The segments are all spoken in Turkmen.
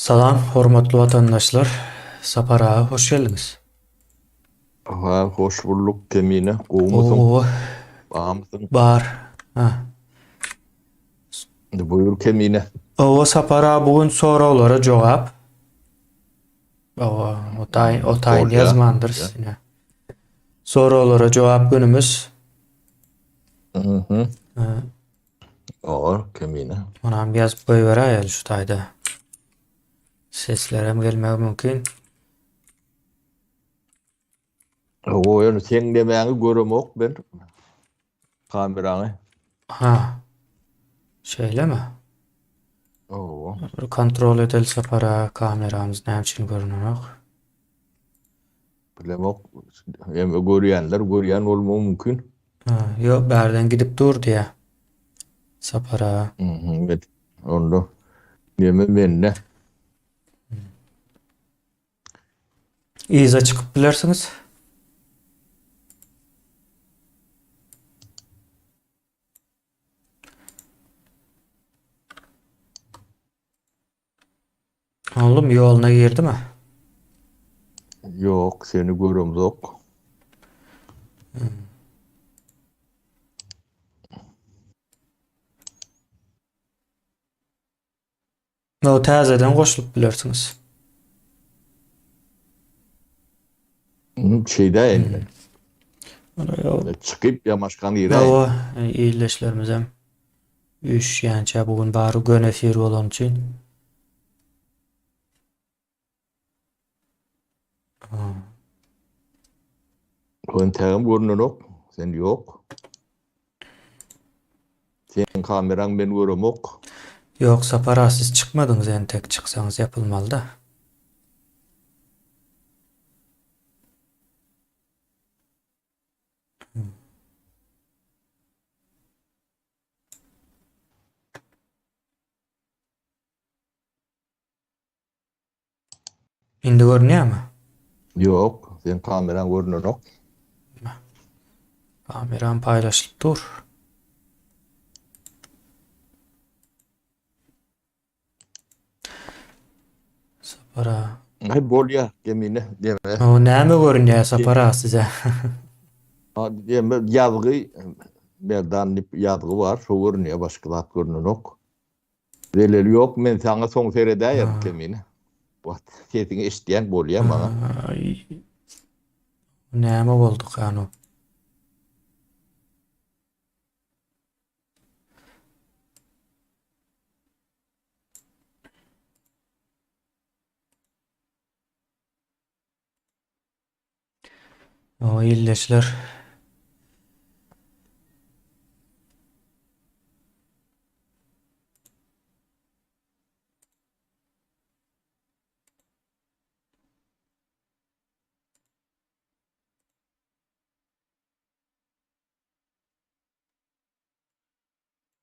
Salam hormatly watandaşlar Sapar aga hoş geldiňiz. Ha hoş bulduk Kemine gowmysyň? Gowy. Barmysyň? Bar. Ha. Buyur Kemine. Owa Sapar aga bu gün soraglara jogap. Owa o taýyn o taýyn ýazmandyrys ine. Soraglara jogap günümiz. Mhm. Or Kemine. Onam ýazyp goýberäýeli şu taýda. Seslerem gelmegi mümkin. O ýöne seň nemäňi göremok men. Kameraňy. Ha. Şeýlemi? Owa. Bir kontrol edeli sapara kameramyz näme üçin görünenok. Bilemok. Hem görýänler görýän bolmagy mümkin. Ha, ýok, bärden gidip dur diýä. Sapara. Mhm, evet. Onda neme mende. Yza çykyp bilersiňiz. Oglum ýoluna girdimi? Ýok, seni göremzok. Hmm. No täzeden goşulyp bilersiňiz. Şeýdä indi. Hmm. Çykyp ýamaşkan ýere. Hawa, ildeşlerimizem üýşýänçä bu gün bary göni efir bolany üçin. Entägem görnenok. Sen ýok. Seň kameraň men göremok. Ýok Sapar aga siz çykmadyňyz entek çyksaňyz ýapylmalyda. Indi görünýärmi? Ýok, seň kameraň görünenok. Kameram paýlaşylyp dur. Sapar aga. Aý bolýa Kemine deme. O näme görünýär Sapar aga size? Deme ýazgy Merdan diýip ýazgy bar, şo görünýär, başga zat görünenok. Zeleli ýok, men saňa soň seredäýerin Kemine. Wagt sesiňi eşitýän bolýa maňa. Näme boldukan o? O ildeşler.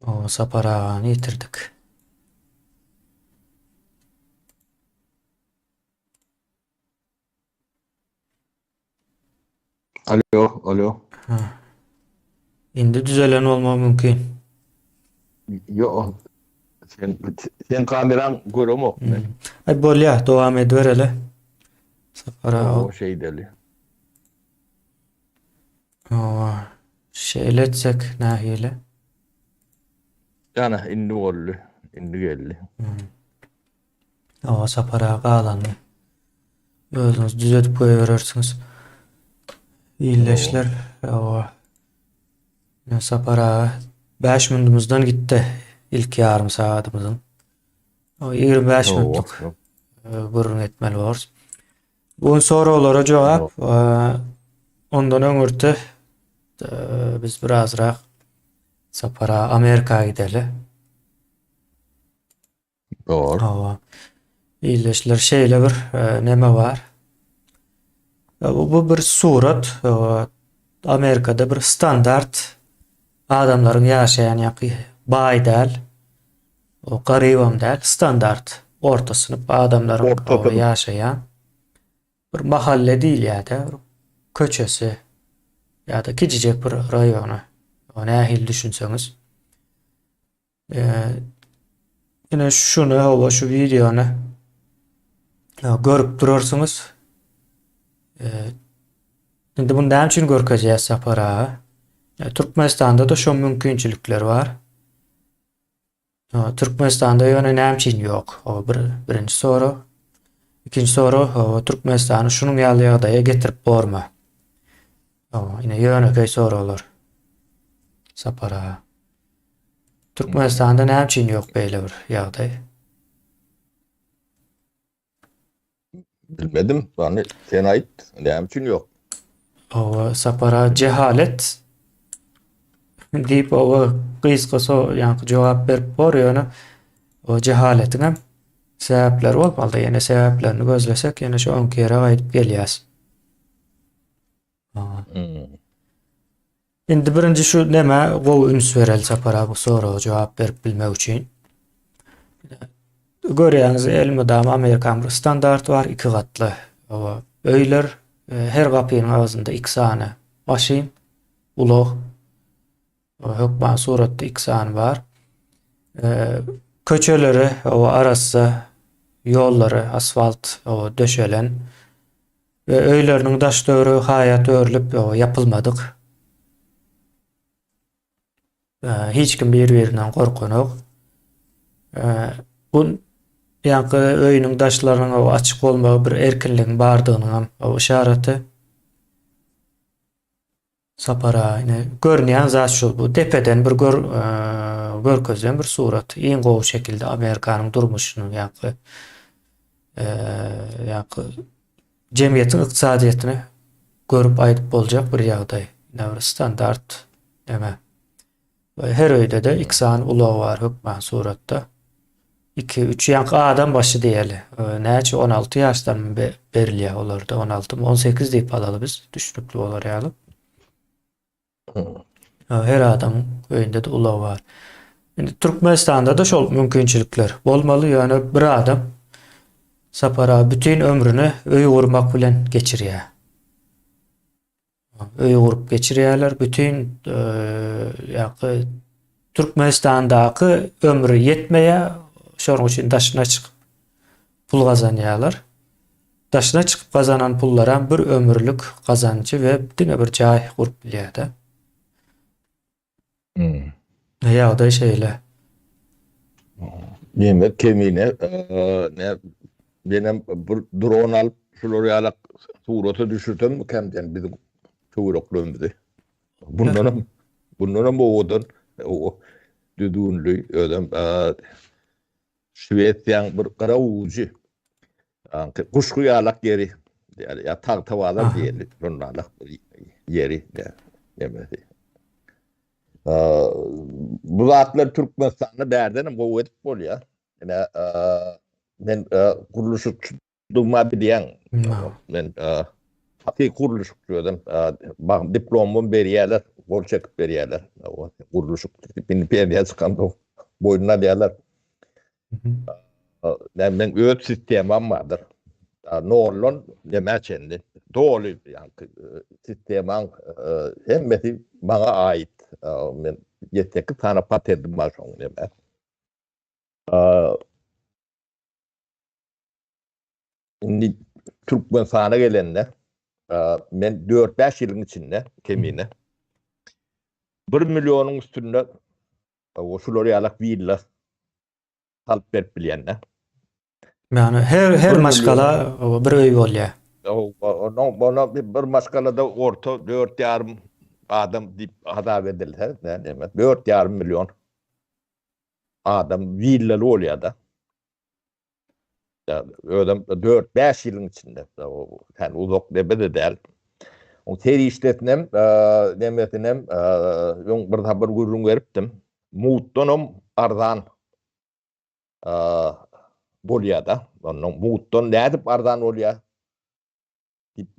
O Sapar agany ýitirdik. Alo, alo. Ha. Indi düzelen bolmagy mümkin. Ýok. Sen sen kameraň göremok men. Hmm. Ay bolýa, dowam edibereli. Sapar aga. O şeýdeli. Hawa. Şeýle etsek nähili? Ana indi boldy. Indi geldi. Hmm. Hawa Sapar aga galanyny özüňiz düzedip goýberersiňiz. Ildeşler, hawa. Sapar aga 5 minutymyzdan gitdi ilk ýarym sagadymyzyň. O 25 minutlyk e, gürrüň etmeli borus. Bu soraglara jogap ondan öňürti biz birazrak Sapara Amerika gideli. Dogry. Hawa. Ildeşler şeýle bir neme bar. Bu, bu bir surat. Amerikada bir standart adamlaryň ýaşaýan ýaky baý däl. O garybam däl, standart orta synp adamlaryň Orta synp. ýaşaýan bir mahalle diýilýär-de, bir köçesi ýa-da kiçijek bir raýony. O nähili düşünseňiz. Ine şuny, hawa şu wideony. Görüp durarsyňyz. Indi bunu näme üçin görkezýär Sapar aga? Türkmenistanda-da şo mümkinçilikler bar. Türkmenistanda ýöne näme üçin ýok? O bir birinji sorag. Ikinji sorag, Türkmenistany şunuň ýaly ýagdaýa getirip bormy? Ine ýönekeý soraglar. Sapar aga. Türkmenistanda näme üçin ýok beýle bir ýagdaý? Bilmedim. Ýani sen aýt, näme üçin ýok? Owa Sapara jehalet diýip owa gysga so ýaňky jogap berip bor ýöne o jehaletiň hem sebäpleri bolmaly ýene sebäplerini gözlesek ýene şu öňki ýere gaýdyp gelýäs. Hmm. Indi birinji şu neme gowy üns bereli Sapar abi bu soraga jogap berip bilmek üçin. Görýäňiz elmydama Amerikan bir standart bar iki gatly. Oba öýler e, her gapynyň agzynda iki sany maşyn, ulag. Hökman suratda iki sany bar. E, köçeleri oba arassa, ýollary asfalt oba döşelen. We öýleriniň daş-töweregi haýat örülip, ýapylmadyk. Hiç kim bir-birinden gorkanok. Bu ýaňky öýüniň daşlarynyň açyk bolmagy bir erkinligiň bardygynyň hem yşaraty. Sapar aga ine görünýän zat şu bu depeden bir gör görkezilen bir surat iň gowy şekilde Amerikanyň durmuşynyň ýaňky ýaňky jemgyýetiň ykdysadyýetini görüp aýdyp boljak bir ýagdaý. Ine bir standart neme. Her öýde-de iki sany ulag bar hökman suratda. 2, 3 ýaňky adam başy diýeli. Näçe 16 ýaşdan berilýär olarda 16 mı 18 diýip alaly biz düşnükli bolar ýaly. Her adamyň öýünde-de ulag bar. Indi Türkmenistanda-da şol mümkinçilikler bolmaly, ýöne bir adam Sapar aga bütin ömrüni öý gurmak bilen geçirýär. Öý gurup geçirýärler. Bütin ýa-da Türkmenistandaky ömri ýetmeýär. Şonuň üçin daşyna çykyp pul gazanýarlar. Daşyna çykyp gazanan pullaram bir ömürlik gazanjy we diňe bir jaý gurup bilýär-de. Hmm. Ýagdaý şeýle. Diýmek kemine ne menem bir dron alyp şular ýaly surata düşürsem kemden biziň töwereklerimizi. Bundanam bundanam owadan o düzgünli özem Şwesiýaň bir gyra ujy. Guşgy ýalak ýeri ýa Tagtabazar diýeli şondalyk ýeri nemesi. Bu zatlar Türkmenistanda bärdenem gowy edip bolýar. Ine men gurluşykçy Dugma bilýäň. Men hakyky gurluşykçy özüm. Bak diplomym berýärler, gol çekip berýärler. Gurluşyk indi pensiýa çykamda boýnuna alýarlar. Men men öz sistemam bardyr. Noldan nämä çenli doly ýaňky sistemaň hemmesi maňa ait. Men 7-8 sany patentim bar şoň näme. Indi Türkmenistana gelende men 4-5 ýylyň içinde kemine 1 millionyň üstünde o şular ýalak willa salyp berip bilýän-de. Ýagny her her maşgala bir öý bolýar. Onuň ona bir maşgalada orta 4,5 adam diýip hasap edilse, näme 4,5 million adam willaly bolýar-da. Özem 4-5 ýylyň içinde, yani uzak debe-de däl. Oň serişdesinem, nemesinem öň bir sapar gürrüň beripdim. Mutdanam arzan bolýar-da. Ondan mutdan nädip arzan bolýar? diýip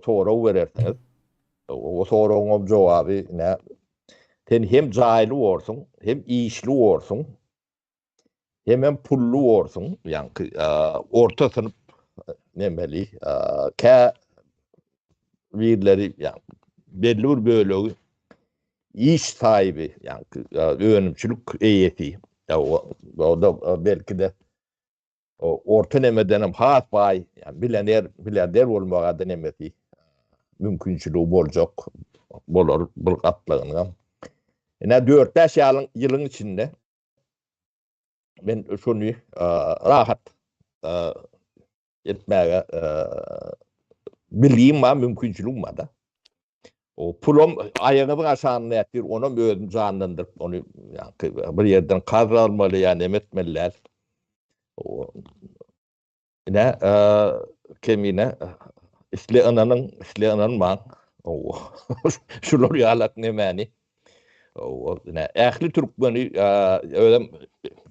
sorag berersiňiz. O soragyň jogaby nä? Sen hem jaýly borsuň, hem işli borsuň, hemem pully borsuň, ýaňky orta synp nemeli, kä birleri, ýaňky belli bir bölegi iş sahibi, ýaňky önümçilik eýesi, o da belki-de. Orta nemedenem has baý, ýagny millioner, milliarder bolmaga-da nemesi, mümkinçiligi boljak bolar bir gatlagynyňam. Ine, dört-bäş ýalyň ýylyň içinde men şuny rahat etmäge bilgim bar, mümkinçiligim bar-da. O pulam aýagyňyzyň aşagynda ýatyr, onam özüm janlandyryp, ony ýaňky bir ýerden karz almaly ýa neme etmeli däl. O ine, kemine isle ynanyň, isle ynanmaň. O şular ýalak nemäni. O ine ähli türkmeni özem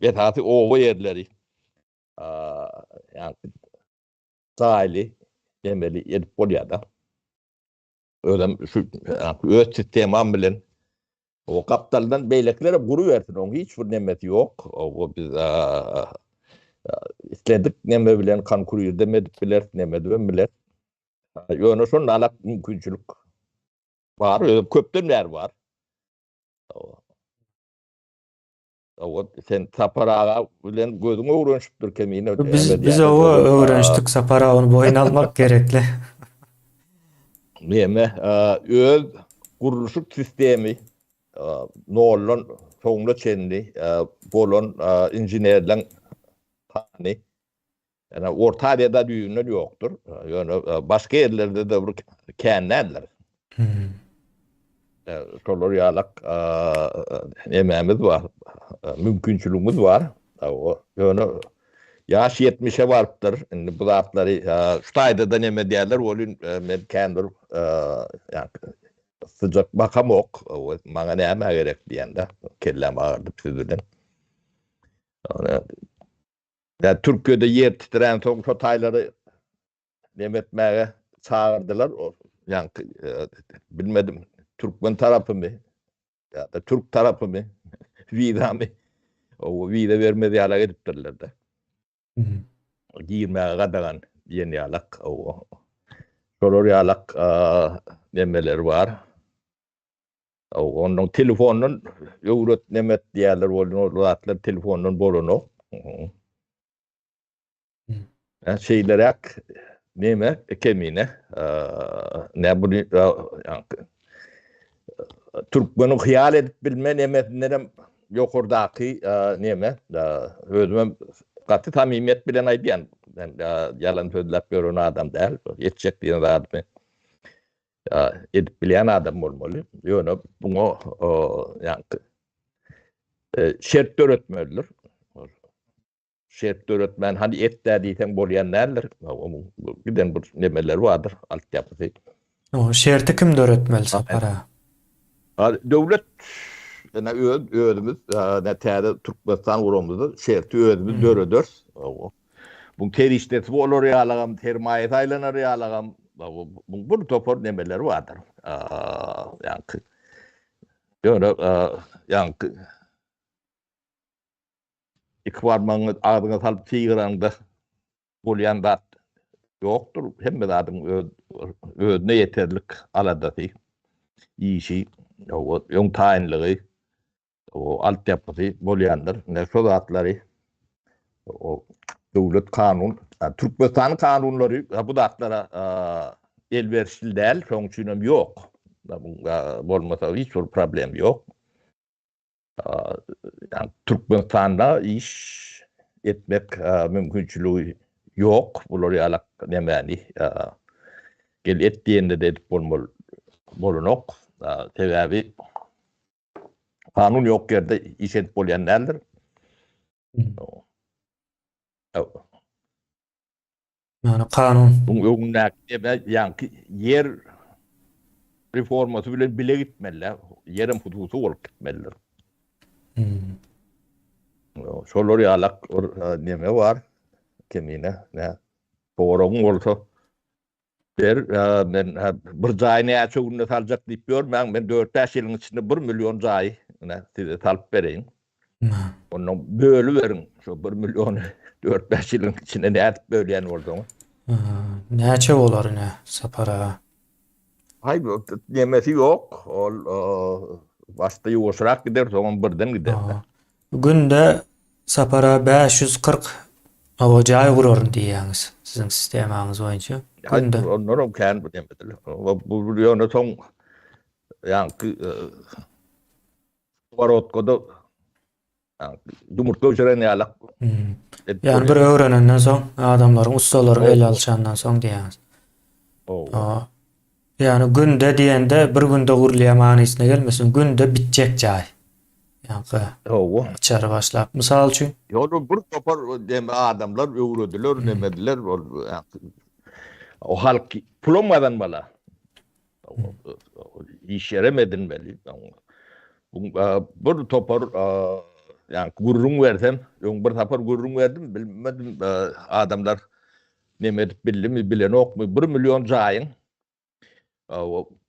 esasy oba ýerleri ýaňky jaýly nemeli edip bolýar-da. Özem şu öz sistemam bilen o gapdaldan beýlekiler hem gurubersin, oň hiç bir nemesi ýok. O biz islendik neme bilen konkurirde edip bileris, neme edip bileris. Ýöne şonda alak mümkinçilik bar, özem köpden bäri bar. Owa, sen Sapar aga bilen gözüň öwrenişipdir kemine. Biz biz owa öwrenişdik Sapar agany boýun almak gerekli. Neme, öz gurluşyk sistemi noldan soňuna çenli bolan inženerleň sany Ýöne Orta Aziýada düýbünden ýokdur. Ýöne e, başga ýerlerde-de bir kän däldir. Hmm. E, şolar ýalak e, nemämiz bar, mümkinçiligimiz bar. Ýöne ýaş 70-e barypdyr. Indi bu zatlary şu taýda-da neme diýerler, welin men kän bir syjak bakamok. Maňa näme gerek diýende kelläm agyrdyp siz bilen. Ýa Türkiýede ýer titränsoň şo taýlary neme etmäge çagyrdylar. Ýaňky e, bilmedim türkmen tarapymy ýa-da türk tarapymy wizamy o wiza bermez ýalak edipdirler-de. Girmäge gadagan diýen ýalak. Şolar ýalak nemeler bar. Ondan telefondan öwret nemet diýerler bolýan ol zatlar telefondan bolanok. Ýa şeýleräk neme kemine ne bu türkmeniň hyýal edip bilme nemesinden hem ýokardaky neme özümem gaty samimiýet bilen aýdýan. Men ýalan sözläp ýören adam däl. Etjek diýen zadymy edip bilýän adam bolmaly. Ýöne buňa ýaňky şert döretmelidir. Şert döretmän hany et-dä diýseň bolýan däldir. Onuň giden bir nemeleri bardyr, altyapysy. O şerti kim döretmeli Sapar aga? Döwlet ene öz özümiz ne täze Türkmenistan guramyzda şerti özümiz dörederis. Buň serişdesi bolar ýalagam, sermaýasy aýlanar ýalagam, buň bir topar nemeleri bardyr. Ýaňky ýöne ýaňky iki barmagyňy agzyňa salyp sygyranyňda bolýan zat ýokdur. Hemme zadyň öz özüne ýeterlik aladasy, işi, öň taýynlygy O altyapysy bolýandyr. Ine şo zatlary o döwlet kanun, Türkmenistanyň kanunlary bu zatlara elwerişli däl, şonuň üçin hem ýok. Bolmasa hiç bir problem ýok. Ýani Türkmenistanda iş etmek mümkinçiligi ýok. Bular ýalak nemäni gel et diýende-de edip bolmaly bolanok. Sebäbi Kanun ýok ýerde iş edip bolýan däldir. Ýani kanun. Bu öňündäki ebe ýaňky ýer reformasy bilen bile gitmeli. Ýerem hususy bolup gitmelidir. Hmm. Şolar ýalak bir neme bar. Kemine, ne? Soragyň bolsa Ber, men bir jaýy näçe günde saljak diýip ýörmäň, men dört-bäş ýylyň içinde bir million jaýy ine size salyp bereýin. Ondan bölüberiň, şo bir milliony dört-bäş ýylyň içinde nädip bölýän bolsaňyz. Näçe bolar ine Sapar aga? Haý, nemesi ýok, ol başda ýuwaşrak gider, soňam birden gider. Günde Sapar aga 540. Hawa, jaý guraryn diýýäňiz, siziň sistemaňyz boýunça. Günde. Ondan hem kän bu demediler. Bu ýöne soň ýaňky skoworotkada ýumurtga bişiren ýalak. Hmm. Ýani bir öwrenenden soň, adamlaryň, ussalaryň el alşandan soň diýýäňiz. Hawa. Ýani günde diýende bir günde gurulýar manysyna gelmesin, günde bitjek jaý. Ýaňky Hawa. içeri başlap. Mysal üçin. Ýöne bir topar deme adamlar öwrediler, nemediler ol o halk pulam gazanmaly. Iş ýerem edinmeli. Bir topar ýa gürrüň bersem, öň bir sapar gürrüň berdim, bilmedim adamlar neme edip bildimi, bilenokmy, bir million jaýyň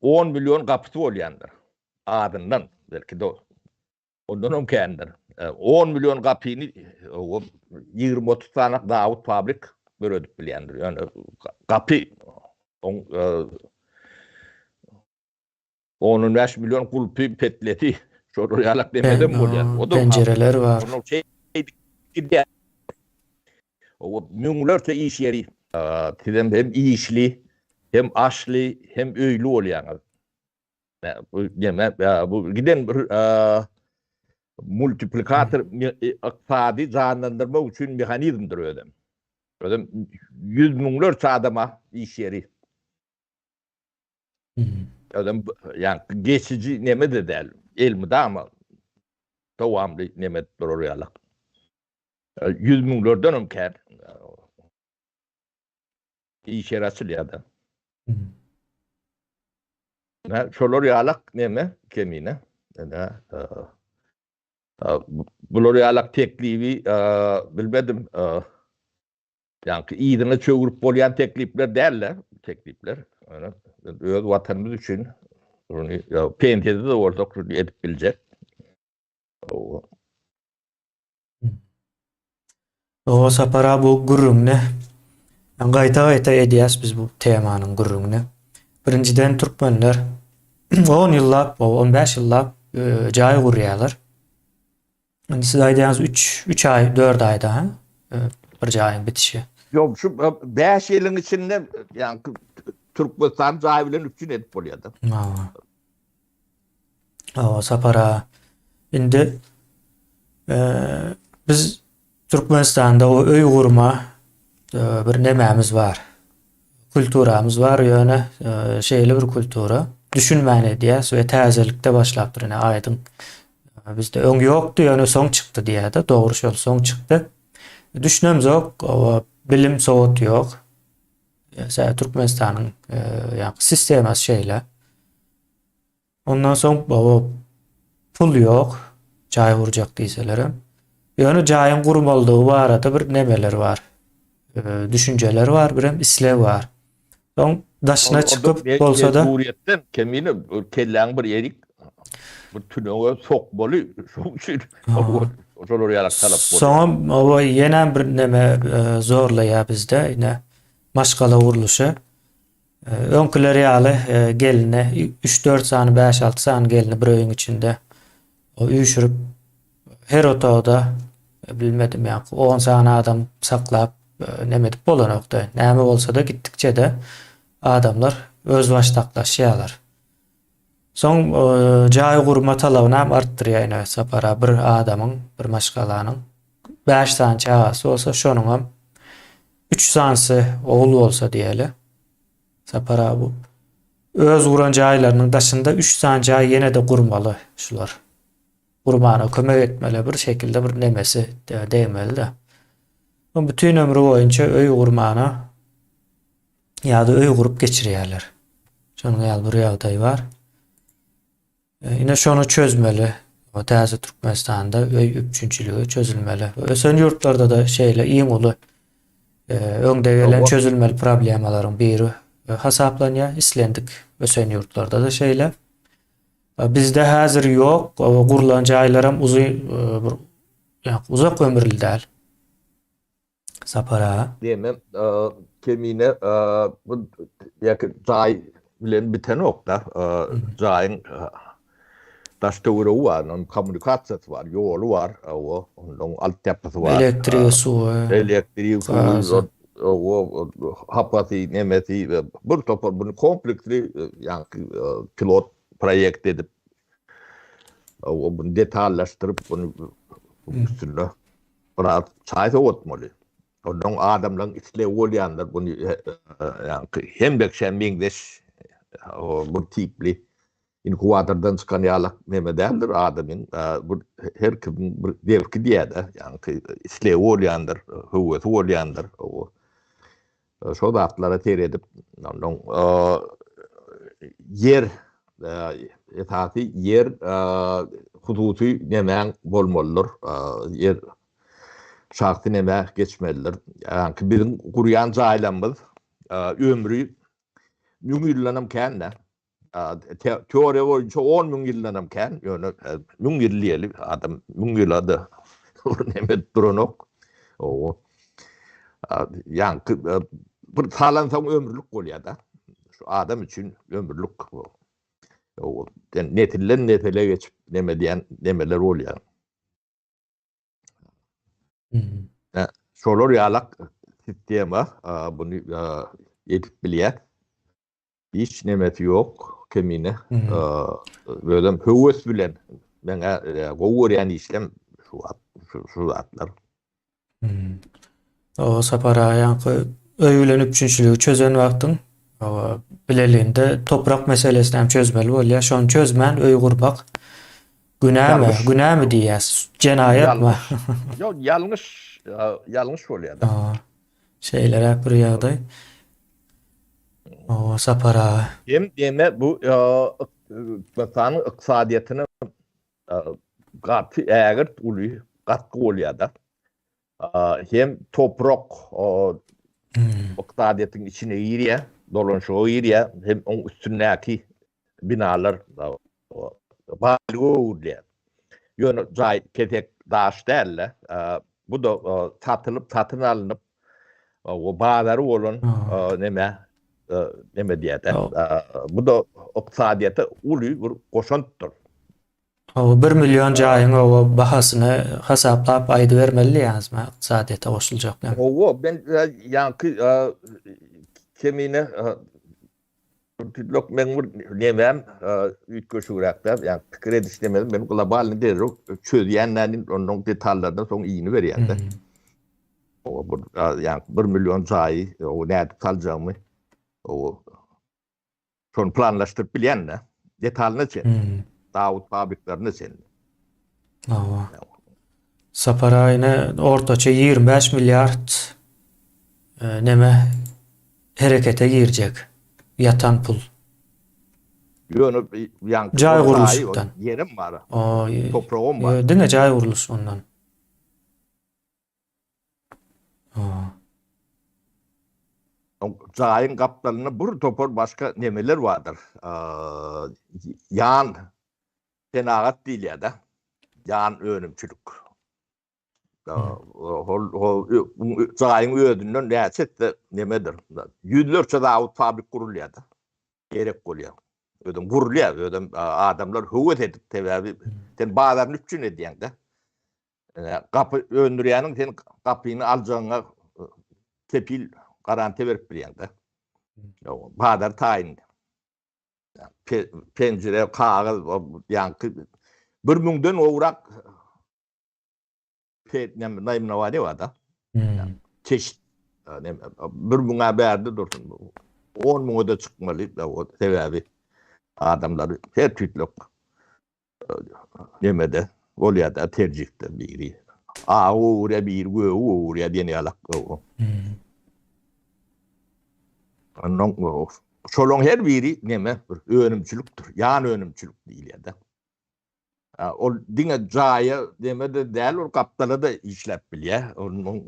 10 million gapysy bolýandyr. Azyndan, belki-de Ondanam kändir. On million gapyny 20-30 sany zawod, fabrik döredip bilýändir. Ýöne gapy on 15 million gulpy, petlesi şolar ýalak demedem bolýar. O da penjereler bar. Gidýär. O müňlerçe iş ýeri. Sizem hem işli, hem aşly, hem öýli bolýaňyz. Bu neme, bu giden bir multiplikator ykdysady janlandyrmak üçin mehanizmdir özem. Özem ýüz müňlerçe adama iş ýeri. Özem ýa geçiji neme-de däl. Elmydama dowamly neme edip durar ýaly. Ýüz müňlerden hem kän. Iş ýeri açylýar-da. Nä, şolar ýalak neme, kemine. Nä, bular ýalak teklibi bilmedim. Ýaňky yzyna çöwrüp bolýan teklipler däl-de, teklipler. Öz watanymyz üçin şuny pensiýada-da bolsak şuny edip biljek. O Sapar aga bu gürrüňini gaýta-gaýta edýäs biz bu temanyň gürrüňini. Birinjiden türkmenler 10 ýyllap, 15 ýyllap e, jaý gurýarlar. Indi siz aýdýaňyz 3 3 aý, 4 aýda ha? E, bir jaýyň bitişi. Ýok, şu 5 ýylyň içinde ýa Türkmenistan jaý bilen üpjün edip bolýar-da. Hawa Sapar aga. Indi biz Türkmenistanda o öý gurma bir nemämiz bar. Kulturamyz bar, ýöne şeýle bir kultura düşünmän edýäs we täzelikde başlapdyr ine aýdyň. Bizde öň ýokdy, ýöne soň çykdy diýýär-de, dogry şol soň çykdy. Düşünemzok, bilim, sowat ýok. Türkmenistanyň ýa sistemasy şeýle. Ondan soň baba pul ýok, jaý gurjak diýselerem. Ýöne jaýyň gurmalydygy barada bir nemeler bar. Düşünjeler bar, birem isleg bar. Soň daşyna çykyp bolsa-da. Mejburiýetden kemine kelläň bir ýerik bir tünege sokmaly şoň üçin şolar ýalak talap bolýar. Soňam oba ýenem bir neme zorlaýar bizde ine maşgala gurluşy. Öňküler ýaly gelni üç-dört sany, bäş-alty sany gelni bir öýüň içinde üýşürip, her otagda bilmedim ýa on sany adam saklap neme edip bolanokdy. Näme bolsa-da gitdikçe-de adamlar özbaşdaklaşýarlar. Soň jaý gurma talabyny hem artdyrýar ine Sapar bir adamyň, bir maşgalanyň bäş sany çagasy bolsa şonuňam Üç sanysy ogul bolsa diýeli. Sapar aga bu öz guran jaýlarynyň daşynda üç sany jaý ýene-de gurmaly şular. Gurmana kömek etmeli bir şekilde bir nemesi degmeli-de. Bu bütün ömri boýunça öý gurmana ýa-da öý gurup geçirýärler. Şonuň ýaly bir ýagdaý bar. Ine şony çözmeli. Täze Türkmenistanda öý üpjünçiligi çözülmeli. Ösen ýurtlarda-da şeýle iň uly öňde gelen çözülmeli problemalaryň biri hasaplanýar. Islendik ösen ýurtlarda-da şeýle. Bizde häzir ýok. Gurlan jaýlaram uzyn bir uzak ömürli däl. Sapar aga. Diýemem, Kemine bu ýa jaý bilen bitenok-da. Jaýyň. Daş-töweregi bar, onuň kommunikasiýasy bar, ýoly bar, hawa, onuň altyapysy bar. Elektrigi, suwy. Elektrigi, suwy, hawa, hapasy, nemesi, bir topar bunu kompleksli ýaňky pilot proýekt edip, hawa, bunu detallaşdyryp, bunu üstünde biraz çaý sowatmaly. Ondan adamlaryň islegi bolýandyr bunu ýaňky hemmekşä meňzeş bir tipli Inkubatordan çykan ýalak neme däldir adamyň bu her kimiň bir zewki diýýär-de, ýaňky islegi bolýandyr, höwesi bolýandyr. Şo zatlara seredip, ondan ýer esasy ýer hususy nemäň bolmalydyr. Ýer şahsy nemä geçmelidir. Ýaňky biziň gurýan jaýlarymyz ömri 1000 ýyldanam kän-dä. Teoriýa boýunça 10 müň ýyldanam kän, ýöne müň ýyl diýeli, adam müň ýyla-da bir neme edip duranok. Owo. Ýaňky bir salansoň ömürlik bolýar-da. Şu adam üçin ömürlik. Owo. Nesilden nesile geçip neme diýen nemeler bolýar. Şolar ýalak sistema buny edip bilýär. Hiç nemesi ýok kemine. Özem höwes bilen meňä gowy görýän işlem şu wagt şu zatlar. O Sapar aga ýaňky öý bilen üpjünçiligi çözen wagtyň bileliginde toprak meselesini hem çözmeli bolýar. Şony çözmän öý gurmak günämi? Günämi diýýäs? Jenaýatmy? Ýok, ýalňyş, ýalňyş bolýar-da. Şeýleräk bir ýagdaý. Owa Sapar aga. Hem deme bu Türkmenistanyň ykdysadyýetine gaty ägirt uly gatgy bolýar-da. Hem toprak ykdysadyýetiň içine girýär, dolanyşyga girýär, hem oň üstündäki binalar baýlyga öwrülýär. Ýöne jaý kesek daş däl-de, bu-da satylyp, satyn alnyp, bazary bolan neme neme diýýär-de. Bu-da ykdysadyýete uly bir goşantdyr. Hawa, bir million jaýyň oba bahasyny hasaplap aýdybermeli diýýäňizmi, ykdysadyýete goşuljak näme? Hawa, men ýaňky kemine Tütlek meň bir nemem üýtgeşigräk däl, ýagny pikir ediş nemem men globalny derrew çözýän däl, ondan detallardan soň iýni berýän-de. O bir ýagny bir million jaýy o nädip saljagymy o şony planlaşdyryp bilýän-de, detalyna çenli. Dawut fabriklerine çenli. Hawa. Sapar aýyna ortaça 25 milliard e, neme herekete girjek ýatan pul. Ýöne ýaňky jaý gurluşykdan. Ýerim bar. Topragym bar. Diňe jaý gurluşygyndan. Jaýyň gapdalynda bir topar başga nemeler bardyr. Ýan senagat diýilýär-de. Ýan önümçilik. Hol jaýyň özünden näçe etse nemedir. Ýüzlerçe zawod, fabrik gurulýar-da. Gerek bolýar. Özem gurulýar, özem adamlar höwes edip, sebäbi sen bazaryny üpjün edýäň-de. Gapy öndürýäniň sen gapyny aljagyňa kepil garantiýa berip bilýäň-de. Bazar taýyn. Penjire, kagyz, ýaňky bir müňden gowrak naýmnowaniýa bar-da. Çeşit. Bir müňe bärde dursun. On müňe-de çykmaly. Sebäbi adamlar her tüýtlük Nemede bolýar-da terjihde biri agy öwürýär, biri gögi öwürýär diýen ýalak. Ondan şolaryň her biri neme bir önümçilikdir, ýan önümçilik diýilýär-de. Ol diňe jaýa neme-de däl, ol gapdala-da işläp bilýär. Onuň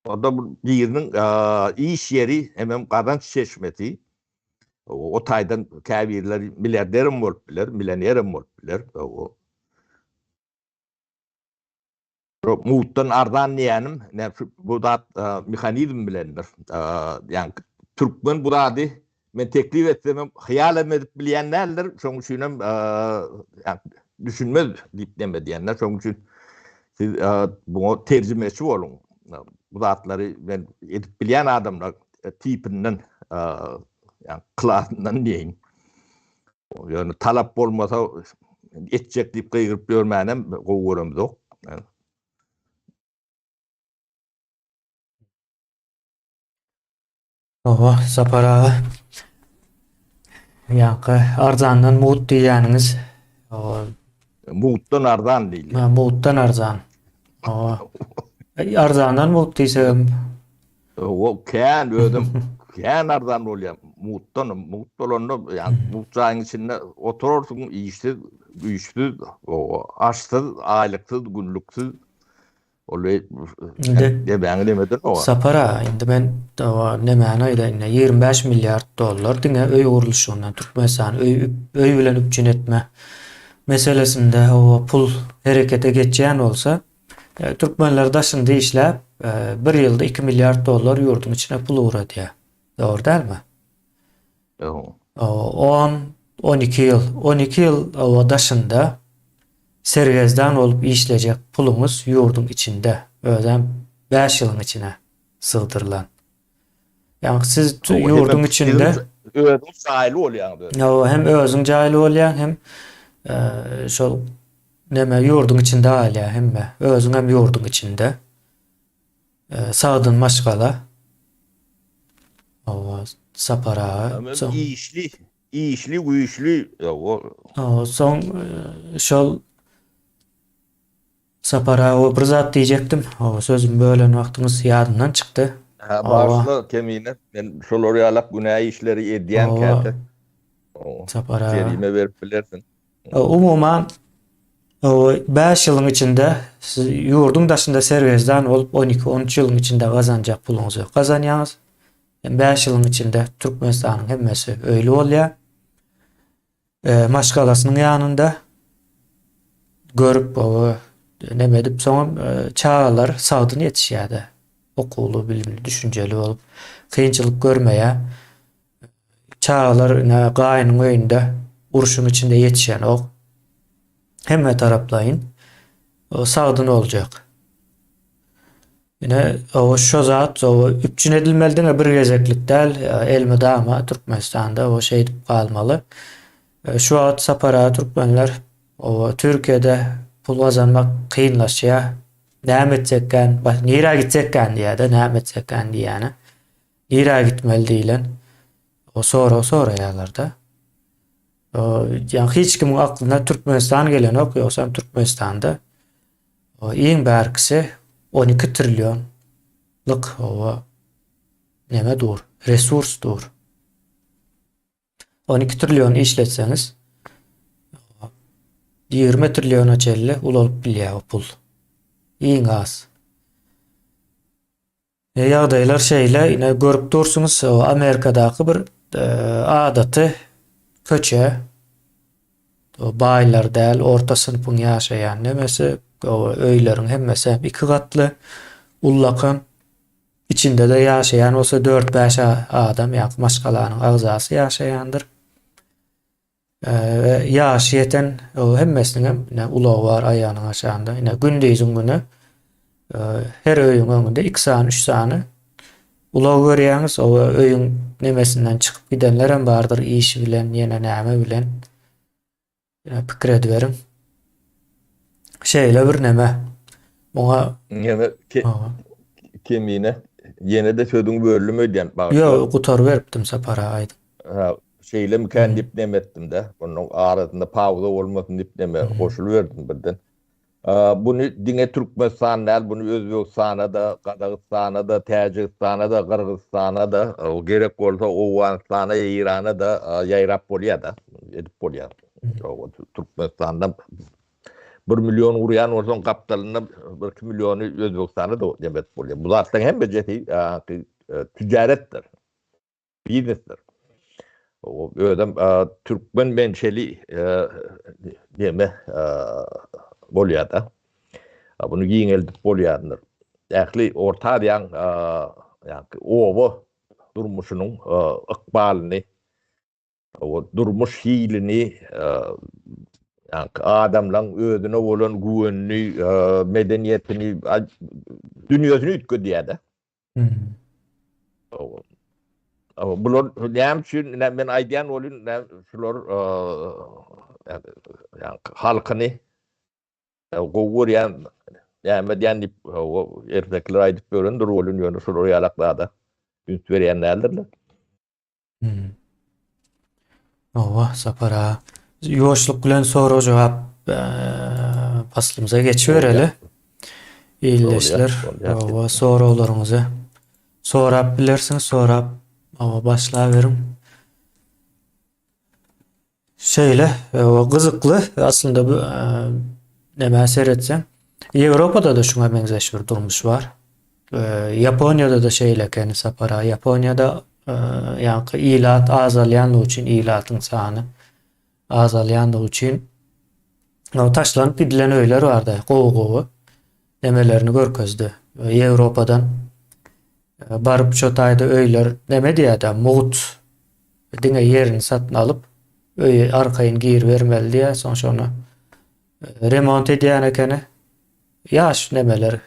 Onda biriniň iş ýeri hemem gazanç çeşmesi. O taýdan käbirleri milliarderem bolup biler, millionerem bolup biler. Mutdan arzan diýýänim, bu zat mehanizm bilendir. Ýagny türkmen bu zady men teklip etsemem hyýal hem edip bilýän däldir. Şonuň üçinem. düşünmez diýip neme diýenler. Şonuň üçin siz buňa terjimeçi boluň. Bu zatlary men edip bilýän adamlar tipinden, ýa klasyndan diýeýin. Ýöne talap bolmasa etjek diýip gygyryp ýörmänem gowy göremzok. Hawa, Sapar aga. Ýaňky arzandan mugt diýýäniňiz. Hawa. Mugtdan arzan diýilýär. Ha, mugtdan arzan. Hawa. Arzandan mugt diýsegem. O kän özüm kän arzan bolýar. Mugtdan mugt bolanda, ýa mugt jaýyň içinde oturarsyň işsiz, güýçsüz, aşsyz, aýlyksyz, günlüksiz. Ol Indi demäňi nemeden o. Sapar aga, indi men nemäni aýdaýyn, 25 milliard dollar diňe öý gurluşygyndan Türkmenistany öý öý bilen üpjün etme meselesinde o pul herekete geçýän bolsa, e, türkmenler daşynda işläp, e, bir ýylda 2 milliard dollar ýurduň içine pul ugradýar. Dogry dälmi? On, 12 ýyl, 12 ýyl o daşynda sergezdan bolup işlejek puluňyz ýurduň içinde, özem 5 ýylyň içine sygdyrylan. Ýagny siz ýurduň içinde özüň jaýly bolýaň. Hawa, hem özüň jaýly bolýaň, hem şol neme ýurduň içinde galýar hemme. Özüň hem ýurduň içinde. Sagdyn maşgala. Hawa, Sapar aga. Soň işli, işli, güýçli. Hawa, soň şol Sapar aga bir zat diýjekdim. Hawa, sözümi bölen wagtyňyz ýadymdan çykdy. Ha, bagyşla Kemine. Men şolar ýalak günä işleri edýän käte. Sapar aga. Jerime berip bilersiň. Umuman, 5 ýylyň içinde siz ýurduň daşynda sergezdan bolup 12-13 ýylyň içinde gazanjak puluňyzy gazanýaňyz. 5 ýylyň içinde Türkmenistanyň hemmesi öýli bolýar. E, maşgalasynyň ýanynda görüp, neme edip, soňam e, çagalar sagdyn ýetişýär-de. Okuwly, bilimli, düşünjeli bolup, kynçylyk görmeýär. Çagalar ine gaýynyň öýünde urşuň içinde ýetişenok. Hemme taraplaýyn sagdyn boljak. Ine o şo zat o üpjün edilmeli diňe bir gezeklik däl, elmydama Türkmenistanda o şeýdip galmaly. E, şu wagt Sapar aga türkmenler o Türkiýede pul gazanmak kynlaşýar. Näme etsekkän, nirä gitsekkän diýýär-de, näme etsekkän diýýäni. Nirä gitmeli diýlen o sorag soraýarlar-da. Ýa hiç kimiň aklyna Türkmenistan gelenok, ýogsam Türkmenistanda iň bärkisi 12 trillionlyk owa neme dur, resurs dur. 12 trillion işletseňiz 20 trilliona çenli ulalyp bilýär o pul. Iň az. Ýagdaýlar şeýle, ine görüp dursuňyz, Amerikadaky bir adaty köçe, baýlar däl, orta synpyň ýaşaýan nemesi, öýleriň hemmesi hem iki gatly, ullakan, içinde-de ýaşaýan bolsa dört-bäş adam, ýa maşgalanyň agzasy ýaşaýandyr. We ýaşy ýeten hemmesiniň hem ine ulagy bar aýagynyň aşagynda. Ine gündiziň güni her öýüň öňünde 2 sany, 3 sany ulag görýäňiz. O öýüň nemesinden çykyp gidenler hem bardyr iş bilen, ýene näme bilen. Ine pikir ediberiň. Şeýle bir neme. Muňa Neme kemine ýene-de sözüňi böldüm öýdýän. Ýok, gutaryberipdim Sapar aga aýdyň. Ha, şeýlemikän diýip neme etdim-de. Onuň arasynda pauza bolmasyn diýip neme goşulyberdim birden. Buny diňe Türkmenistan däl, buny Özbegistana-da, Gazagystana-da, Täjigistana-da, Gyrgyzystana-da, gerek bolsa Owganystana, Eýrana-da ýaýrap bolýar-da, edip bolýar. Türkmenistanda bir million urýan bolsaň, gapdalynda bir-iki milliony Özbegistana-da neme edip bolýar. Bu zatlaryň hemmejesi tüjaretdir. Biznesdir. Özem türkmen menşeli neme bolýar-da. Buny giňeldip bolýandyr. Ähli Orta Aziýanyň ýa-ni oba durmuşynyň ykbalyny, durmuş hilini. Ýaňky adamlaň özüne bolan güwenini, medeniýetini, dünýesini üýtgedýär-de. Bular näme üçin, men aýdýan bolýan, şular ýaňky halkyny gowy görýän, näme edýän diýip, ertekiler aýdyp ýörendir welin, ýöne şular ýalak zada üns berýän däldirler. Hawa, Sapar aga. Ýuwaşlyk bilen sorag-jogap paslymyza geçibereli. Ildeşler, hawa, soraglaryňyzy sorap bilersiňiz, sorap, hawa, başlaberiň. Şeýle, gyzykly aslynda bu nämä seretseň. Ýewropada-da şuňa meňzeş bir durmuş bar. Ýaponiýada-da şeýle ekeni Sapar aga. Ýaponiýada ýaňky ilat azalýanlygy üçin, ilatyň sany azalýanlygy üçin taşlanyp gidilen öýler bardy, gowy-gowy nemelerini görkezdi. Ýewropadan baryp şo taýda öýler neme diýýär-de, mugt Diňe ýerini satyn alyp, öýe arkaýyn giribermeli diýýär, soň şony remont edýän ekeni. Ýaş nemeler,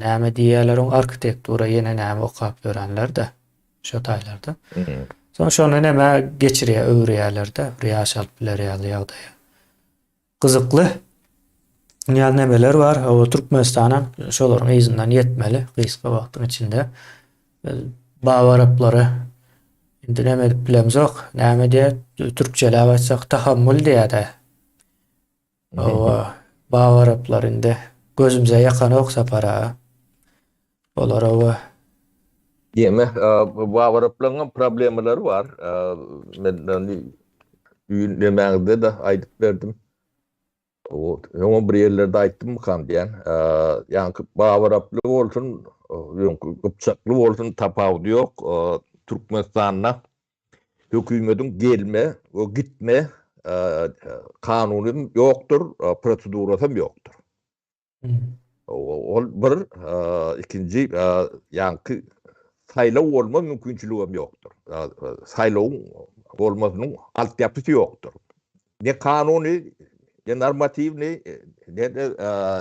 näme diýýärler oň arhitektura ýene näme okap ýörenler-de, şo taýlarda. Soň şony nämä geçirýär, öwürýärler-de, bir ýaşalyp biler ýaly ýagdaýa. Gyzykly ýaly nemeler bar. Hawa, Türkmenistanam şolaryň yzyndan ýetmeli gysga wagtyň içinde. Babaraplara indi näme edip bilemzok. Näme diýýär? Türkçeläp aýtsak tahammül diýýär-de. Hawa, babaraplar indi gözümize ýakanok Sapar aga. Olar hawa. Diýme, babaraplygyň problemalary bar. Men düýn nemäňizde-de aýdyp berdim. Öňem bir ýerlerde aýtdymmykam diýýän. Ýaňky babaraply bolsun, öňki gypjakly bolsun tapawudy ýok. Türkmenistanda hökümediň gelme we gitme kanuny ýokdur, prosedurasam ýokdur. Ol bir, ikinji ýaňky saýlaw bolma mümkinçiligem ýokdur. Saýlawyň bolmasynyň altyapysy ýokdur. Ne kanuny, ne normatiwny, ne-de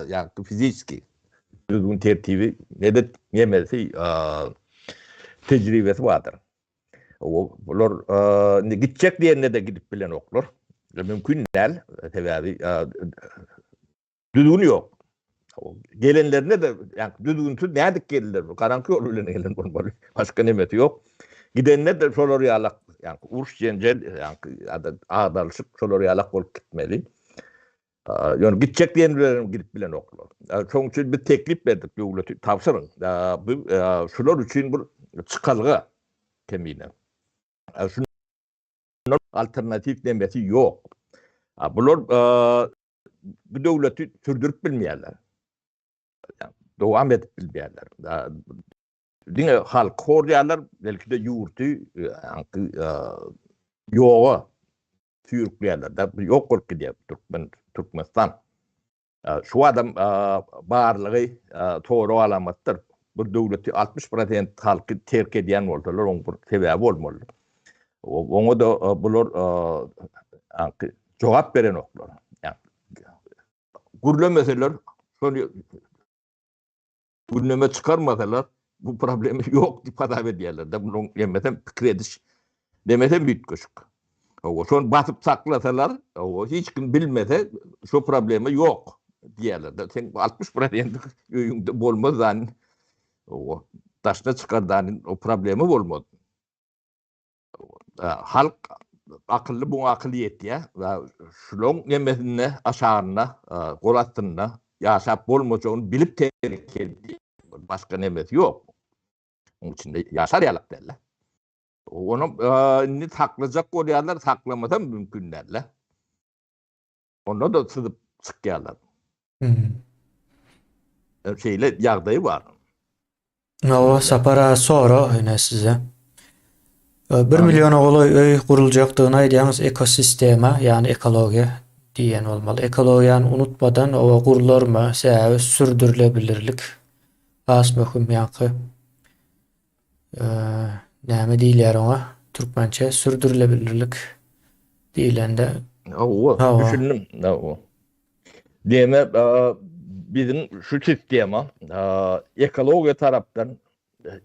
ýaňky fiziski düzgün tertibi, ne-de nemesi tejribesi bardyr. Bular indi gitjek diýende-de gidip bilenoklar. Mümkin däl, sebäbi Düzgün ýok. Gelenlerine-de ýa düzgünsiz nädip geldiler? Garaňky ýol bilen gelen bolmaly. Başga nemesi ýok. Gidende-de şolar ýalak, ýa uruş jenjel, ýa agdarylyşyk şolar ýalak bolup gitmeli. Ýöne gitjek diýen bilen gidip bilenoklar. Şonuň üçin biz teklip berdik döwleti tabşyryň. Bu şular üçin bir çykalga kemine. Şundan alternatiw nemesi ýok. Bular bu döwleti sürdürip bilmeýärler. Dowam edip bilmeýärler. Diňe halky horlaýarlar, belki-de ýurty ýoga süýrükleýärler. Ýok bolup gidýär Türkmen Türkmenistan. Şu adam barlygy sorag alamatdyr. Bir döwleti 60% halky terk edýän bolsalar, oň bir sebäbi bolmaly. Oňa-da bular jogap berenoklar. Gürlemeseler, şony gündeme çykarmasalar, bu problema ýok diýip hasap edýärler-de. Munuň hemmesem pikir ediş demesem üýtgeşik. Hawa, şony basyp saklasalar, hawa, hiç kim bilmese, şo problema ýok diýýärler-de. Sen 60 prosent öýüňde bolmaz zan, hawa, daşyna çykar zan, o problema bolmaz. Halk akylly buňa akyly ýetýär. Şulaň nemesinde aşagynda gol astynda ýaşap bolmajagyny bilip terk etdi. Başga nemesi ýok. Onuň içinde ýaşar ýalak däl. Ony indi saklajak bolýarlar, saklamasam mümkin däl. Onda-da syzyp çykýarlar. Şeýle ýagdaý bar. Hawa, Sapar aga sorag ine size. Bir milliona golaý öý guruljakdygyny aýdýaňyz ekosistema, ýagny ekologiýa diýen bolmaly. Ekologiýany unutmadan oba gurlarmy? Sebäbi sürdürilebilirlik has möhüm ýaňky näme diýilýär oňa türkmençe sürdürilebilirlik diýilende. Hawa, düşündim. Hawa. Diýmek, biziň şu sistema ekologiýa tarapdan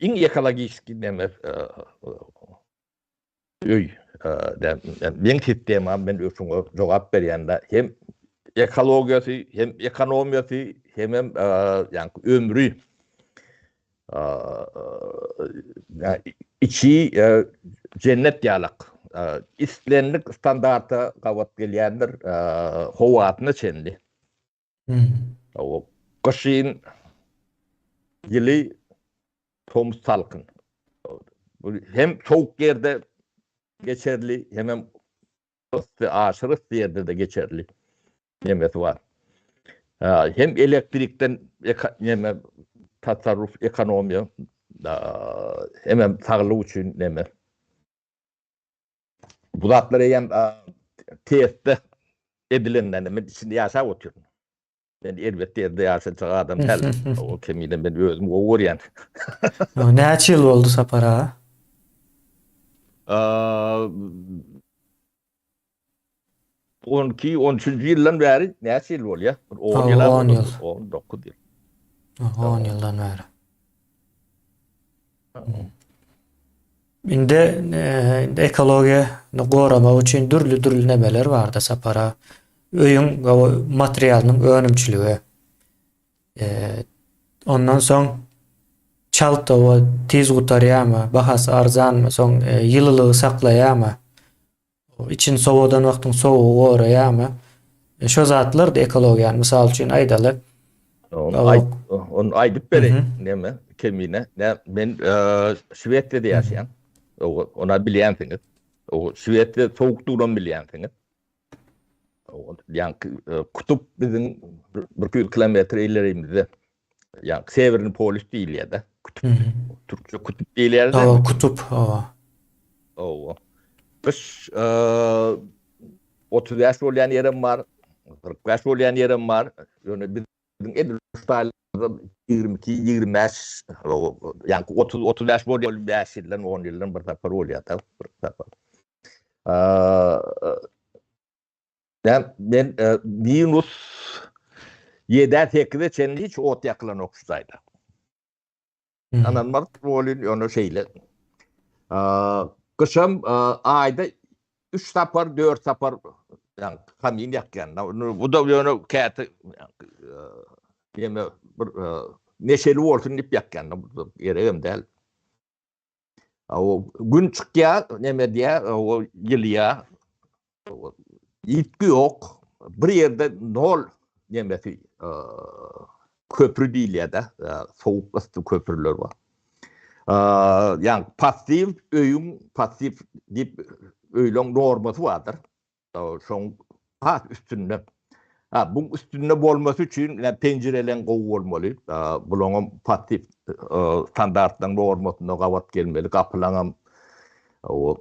iň ekologiski neme öý. Meň sistemam men şuňa jogap berýän-de hem ekologiýasy, hem ekonomiýasy, hemem ýaňky ömri Içi jennet ýalak. Islendik standarta gabat gelýändir, howasyna çenli. Gyşyn ýyly, tomus salkyn. Hem sowuk ýerde geçerli, hemem yssy, aşyr yssy ýerde-de geçerli. Nemesi bar. Hem elektrikden neme tasarruf ekonomiýa hemem saglyk üçin neme. Bu zatlar eýýäm testde edilenden men içinde ýaşap otyryn. Men erbet ýerde ýaşajak adam däl. O kemine men özüm gowy görýän. Näçe ýyl boldy Sapar aga? 12, 13-nji ýyldan bäri näçe ýyl bolýar? Bir 10 ýyl 10 ýyl. 19 ýyl. 10 ýyldan bäri. Indi e, indi ekologiýany goramak üçin dürli-dürli nemeler barda Sapara. Öýüň materialynyň önümçiligi. E, ondan soň çalt owa tiz gutarýarmy, bahasy arzanmy, soň e, ýylylygy saklaýarmy? Içini sowadan wagtyň sowugy goraýarmy? E, şo zatlar-da ekologiýany, mysal üçin aýdaly. Ony aýt, ony aýdyp bereýin, näme, Kemine. Nä, men e, Şwesiýada ýaşaýan. Ona bilýänsiňiz. O Şwesiýa sowukdygynam bilýänsiňiz. Ýaňky e, kutup biziň 200 kilometr ilerimizde. Ýaňky Sewerny polýus diýilýär-de. Kutup. Türkçe kutup diýilýär-de. Hawa, kutup, hawa. Hawa. Gyş e, 35 bolýan ýerem bar, 45 bolýan ýerem bar. Ýöne biziň edil şu 22, 25, ýaňky 30, 35 bolýar, 5 ýyldan, 10 ýyldan bir sapar bolýar-da, bir sapar. Ben, men e, minus 7'e 8'e çenli hiç ot ýakylanok şu jaýda. Hmm. Ananmaz bolyn ýöne şeýle. Gyşam aýda 3 sapar, 4 sapar ýa kamin ýakýan. Bu da ýöne käte ýeme bir neşeli bolsun diýip ýakýan. Bu geregem däl. O gün çykýar, neme diýär, o ýylýar. Ýitgi ýok. Bir ýerde nol nemesi köprü diýilýär-de, sowuk ysty köprüler bar. Ýa passiw öýüň passiw diýip öýleň normasy bardyr. Şoň has üstünde. Ha, bu üstünde bolmasy üçin penjireleň gowy bolmaly. Bulaňam passiw standartlaryň normasyna gabat gelmeli. Gapylaňam o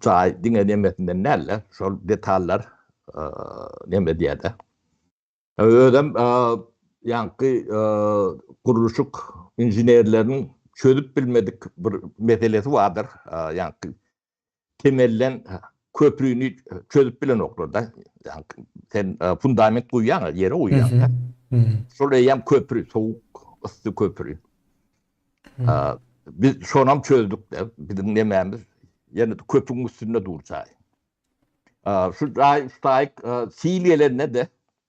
jaý diňe nemesinden däl-de, şol detallar neme diýýär-de. Özem ýaňky gurluşyk inženerleriniň çözüp bilmedik bir meselesi bardyr. Ýaňky temelden köprüni çözüp bilenoklar-da. Sen fundament guýýaň, ýere guýýaň. Şol eýýäm köprü, sowuk, yssy köprü. Biz şonam çözdük-de, biziň nemämiz ýene köpüň üstünde dur jaý. Şu jaý, şu taýyk sil gelende-de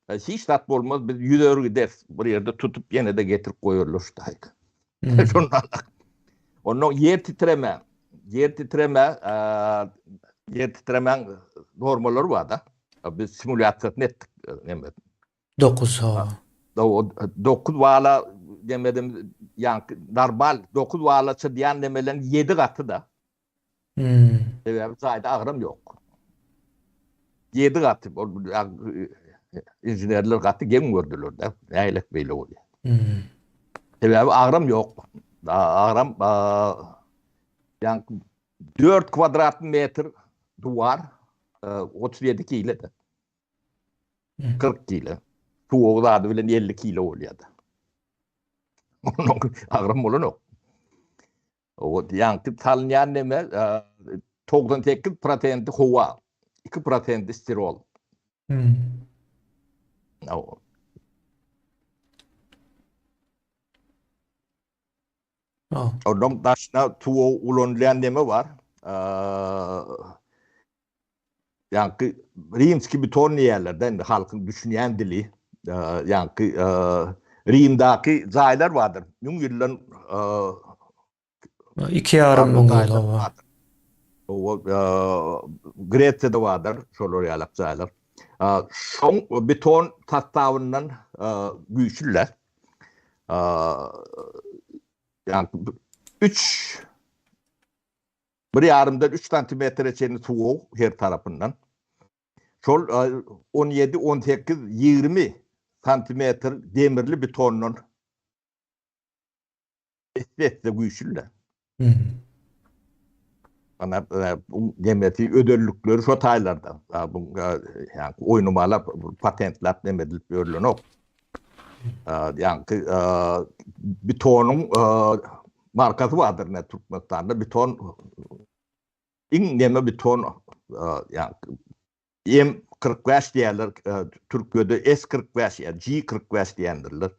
Hiç zat bolmaz, biz ýüzer gideris. Bir ýerde tutup ýene-de getirip goýarlar şu taýda. Şondan. Ondan ýer titreme, ýer titreme, ýer titremäň normalary bar-da. Biz simulýasiýasyny etdik. Neme? 9 ha. 9 bala demedim, ýaňky normal 9 bala çydýan nemeleň 7 gaty-da. Hmm. Sebäbi jaýda agram ýok. 7 gaty ol inženerler gaty geň gördüler-de. Nähili beýle bolýar? Hmm. Sebäbi agram ýok. Agram ýa 4 kvadrat metr duwar 37 kilo-da. 40 kilo. Suwugy zady bilen 50 kilo bolýar-da. Onuň agram bolanok. O ýaňky salynýan neme 98 prosenti howa, 2 prosenti stirol. Hmm. Onuň daşyna tuwa ulanylýan neme bar? Ýaňky rimski beton diýýärler-de indi halkyň düşünýän dili. Ýaňky Rimdaky jaýlar bardyr. Müň ýyldan 2,5 müň ýyl oba. Oba Gresiýada bardyr şolar ýalak jaýlar. Şoň beton sostawyndan güýçlüler. Ýagny üç bir ýarymdan üç santimetre çenli suwuk her tarapyndan. Şol 17, 18, 20 santimetr demirli betondan esse-esse güýçlüler. Ana bu demeti özellikleri şo taýlarda. Bu ýa oýnamalar patentläp neme edilip ýörülenok. Ýaňky betonyň markasy bardyr ne Türkmenistanda beton iň neme beton ýaňky M 45 diýerler, Türkiýede S 45 ýa G 45 diýendirler.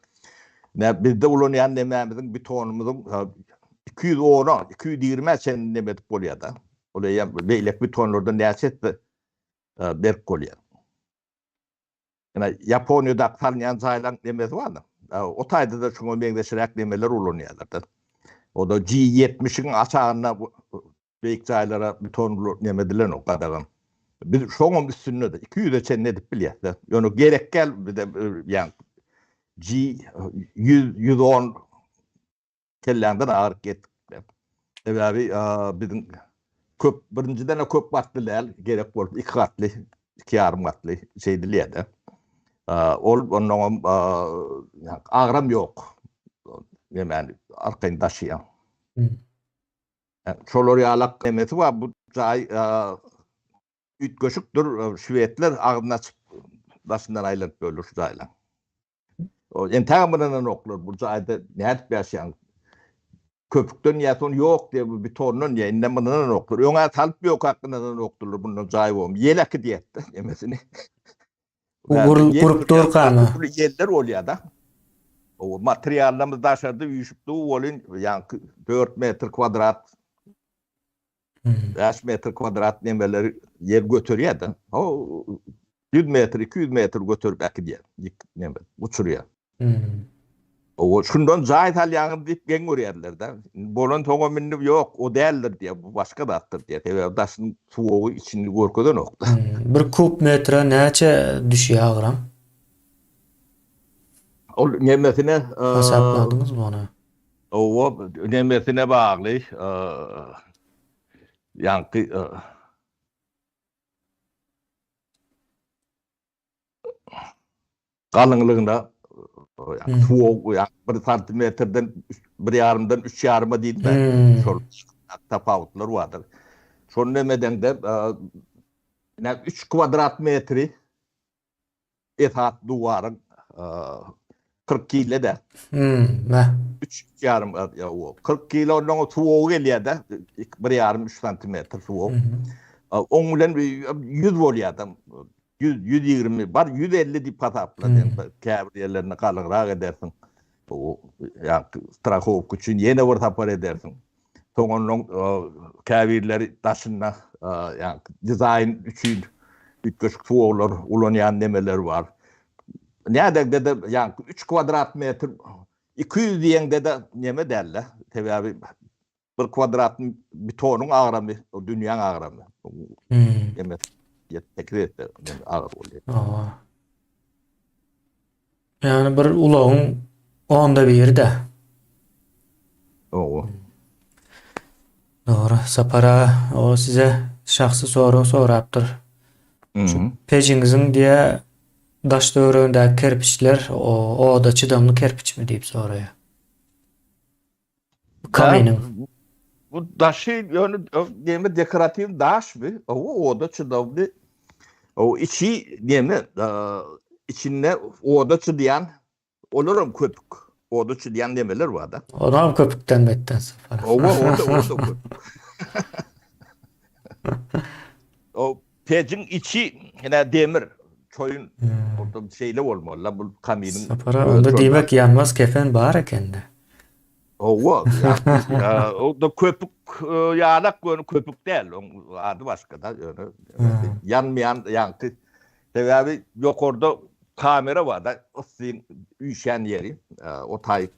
Nä bizde ulanýan nemämiziň betonymyzyň 210-a, 220-ä çenli neme edip bolýar-da. Ol eýýäm beýleki betonlardan näçe esse berk bolýar. Ýa Ýaponiýadaky salynýan jaýlaryň nemesi bar-da. O taýda-da şuňa meňzeşräk nemeler ulanýarlar-da. O-da G 70-iň aşagynda beýik jaýlara beton neme edilenok, gadagan. Biz şoňam üstünde-de 200-e çenli edip bilýäs-de. Ýöne gerek däl bize ýa G 100, 110 kelläňden agyryk ýetdik. Sebäbi biziň köp birinjiden köp gatly däl, gerek bolup iki gatly, iki ýarym gatly şeýdilýär-de. Ol onnoňam agram ýok. Nemäni arkaýyn daşaýaň. Şolar ýalak nemesi bar bu jaý üýtgeşikdir. Şwedler agzyny açyp daşyndan aýlanyp ýörler şu jaýlaň. Entägem ynananoklar bu jaýda nädip ýaşaýaň? Köpükden ýa son ýok diýe bu betondan diýe indem ynananoklar. Öňä salyp ýokak ynananokdylar bundan jaý bom. Ýel äkidýärdi nemesini. Gurup durkamy? Ýeller bolýar-da. O materiallarymyz daşarda üýşüp dur welin, ýaňky 4 metr kwadrat 5 metr kwadrat nemeleri ýer göterýär-de. O 100 metr, 200 metr göterip äkidýär. Neme, uçurýar. O şundan jaý salýaňyz diýip geň görýärler-de. Bolan soňam indi ýok, o däldir diýýär, bu başga zatdyr diýýär. Sebäbi daşynyň suwagy içini görkezenok-da. Bir kub metre näçe düşýär agram? Ol nemesine Hasapladyňyzmy ony? Owa, nemesine bagly. Ýaňky galyňlygyna suwuk bir santimetrden bir ýarymdan üç ýaryma diýdim hmm. şol tapawutlar bardyr. Şony neme edeňde 3 kwadrat metri esas duwaryň 40 kile de. Hmm, ne? 3 ýarym ýa o 40 kilo ondan suwugy gelýär-de, bir ýarym 3 santimetr suwuk. Oň bilen 100 bolýar-da. 100, 120, bar 150 diýip hasapla sen. Käbir ýerlerinde galyňrak edersiň. O ýa strahowka üçin ýene bir sapar edersiň. Soň ondan käbirleri daşynda ýa dizaýn üçin üýtgeşik suwaglar ulanýan nemeler bar. Nädegde-de ýa 3 kwadrat metr 200 diýeňde-de neme däl-de. Sebäbi bir kwadrat betonyň agramy o dünýäň agramy. Neme 8 esse agyr bolýar. Ýagny bir ulagyň onda biri-de. Owa. Dogry, Sapar aga, o size şahsy sorag sorapdyr. Şu pejiňiziň diýä daş töweregindäki kerpiçler oda çydamly kerpiçmi diýip soraýar. Kaminiň. Bu daşy ýöne neme dekoratiw daş bu. Owa oda çydamly. O içi neme içinde oda çydaýan olar hem köpük. Oda çydaýan nemeler bar da. Olar hem köpükden betden Sapar. Owa oda oda köpük. O pejiň içi ine demir. Çoýun orada şeýle bolmaly la bu kaminiň. Sapara onda diýmek ýanmaz kefen bar ekende. Hawa, o da köpük ýalak göni köpük däl, oň ady başga da ýöne ýanmaýan ýaňky. Sebäbi ýokarda kamera bar da, yssyň üýşýän ýeri. O taý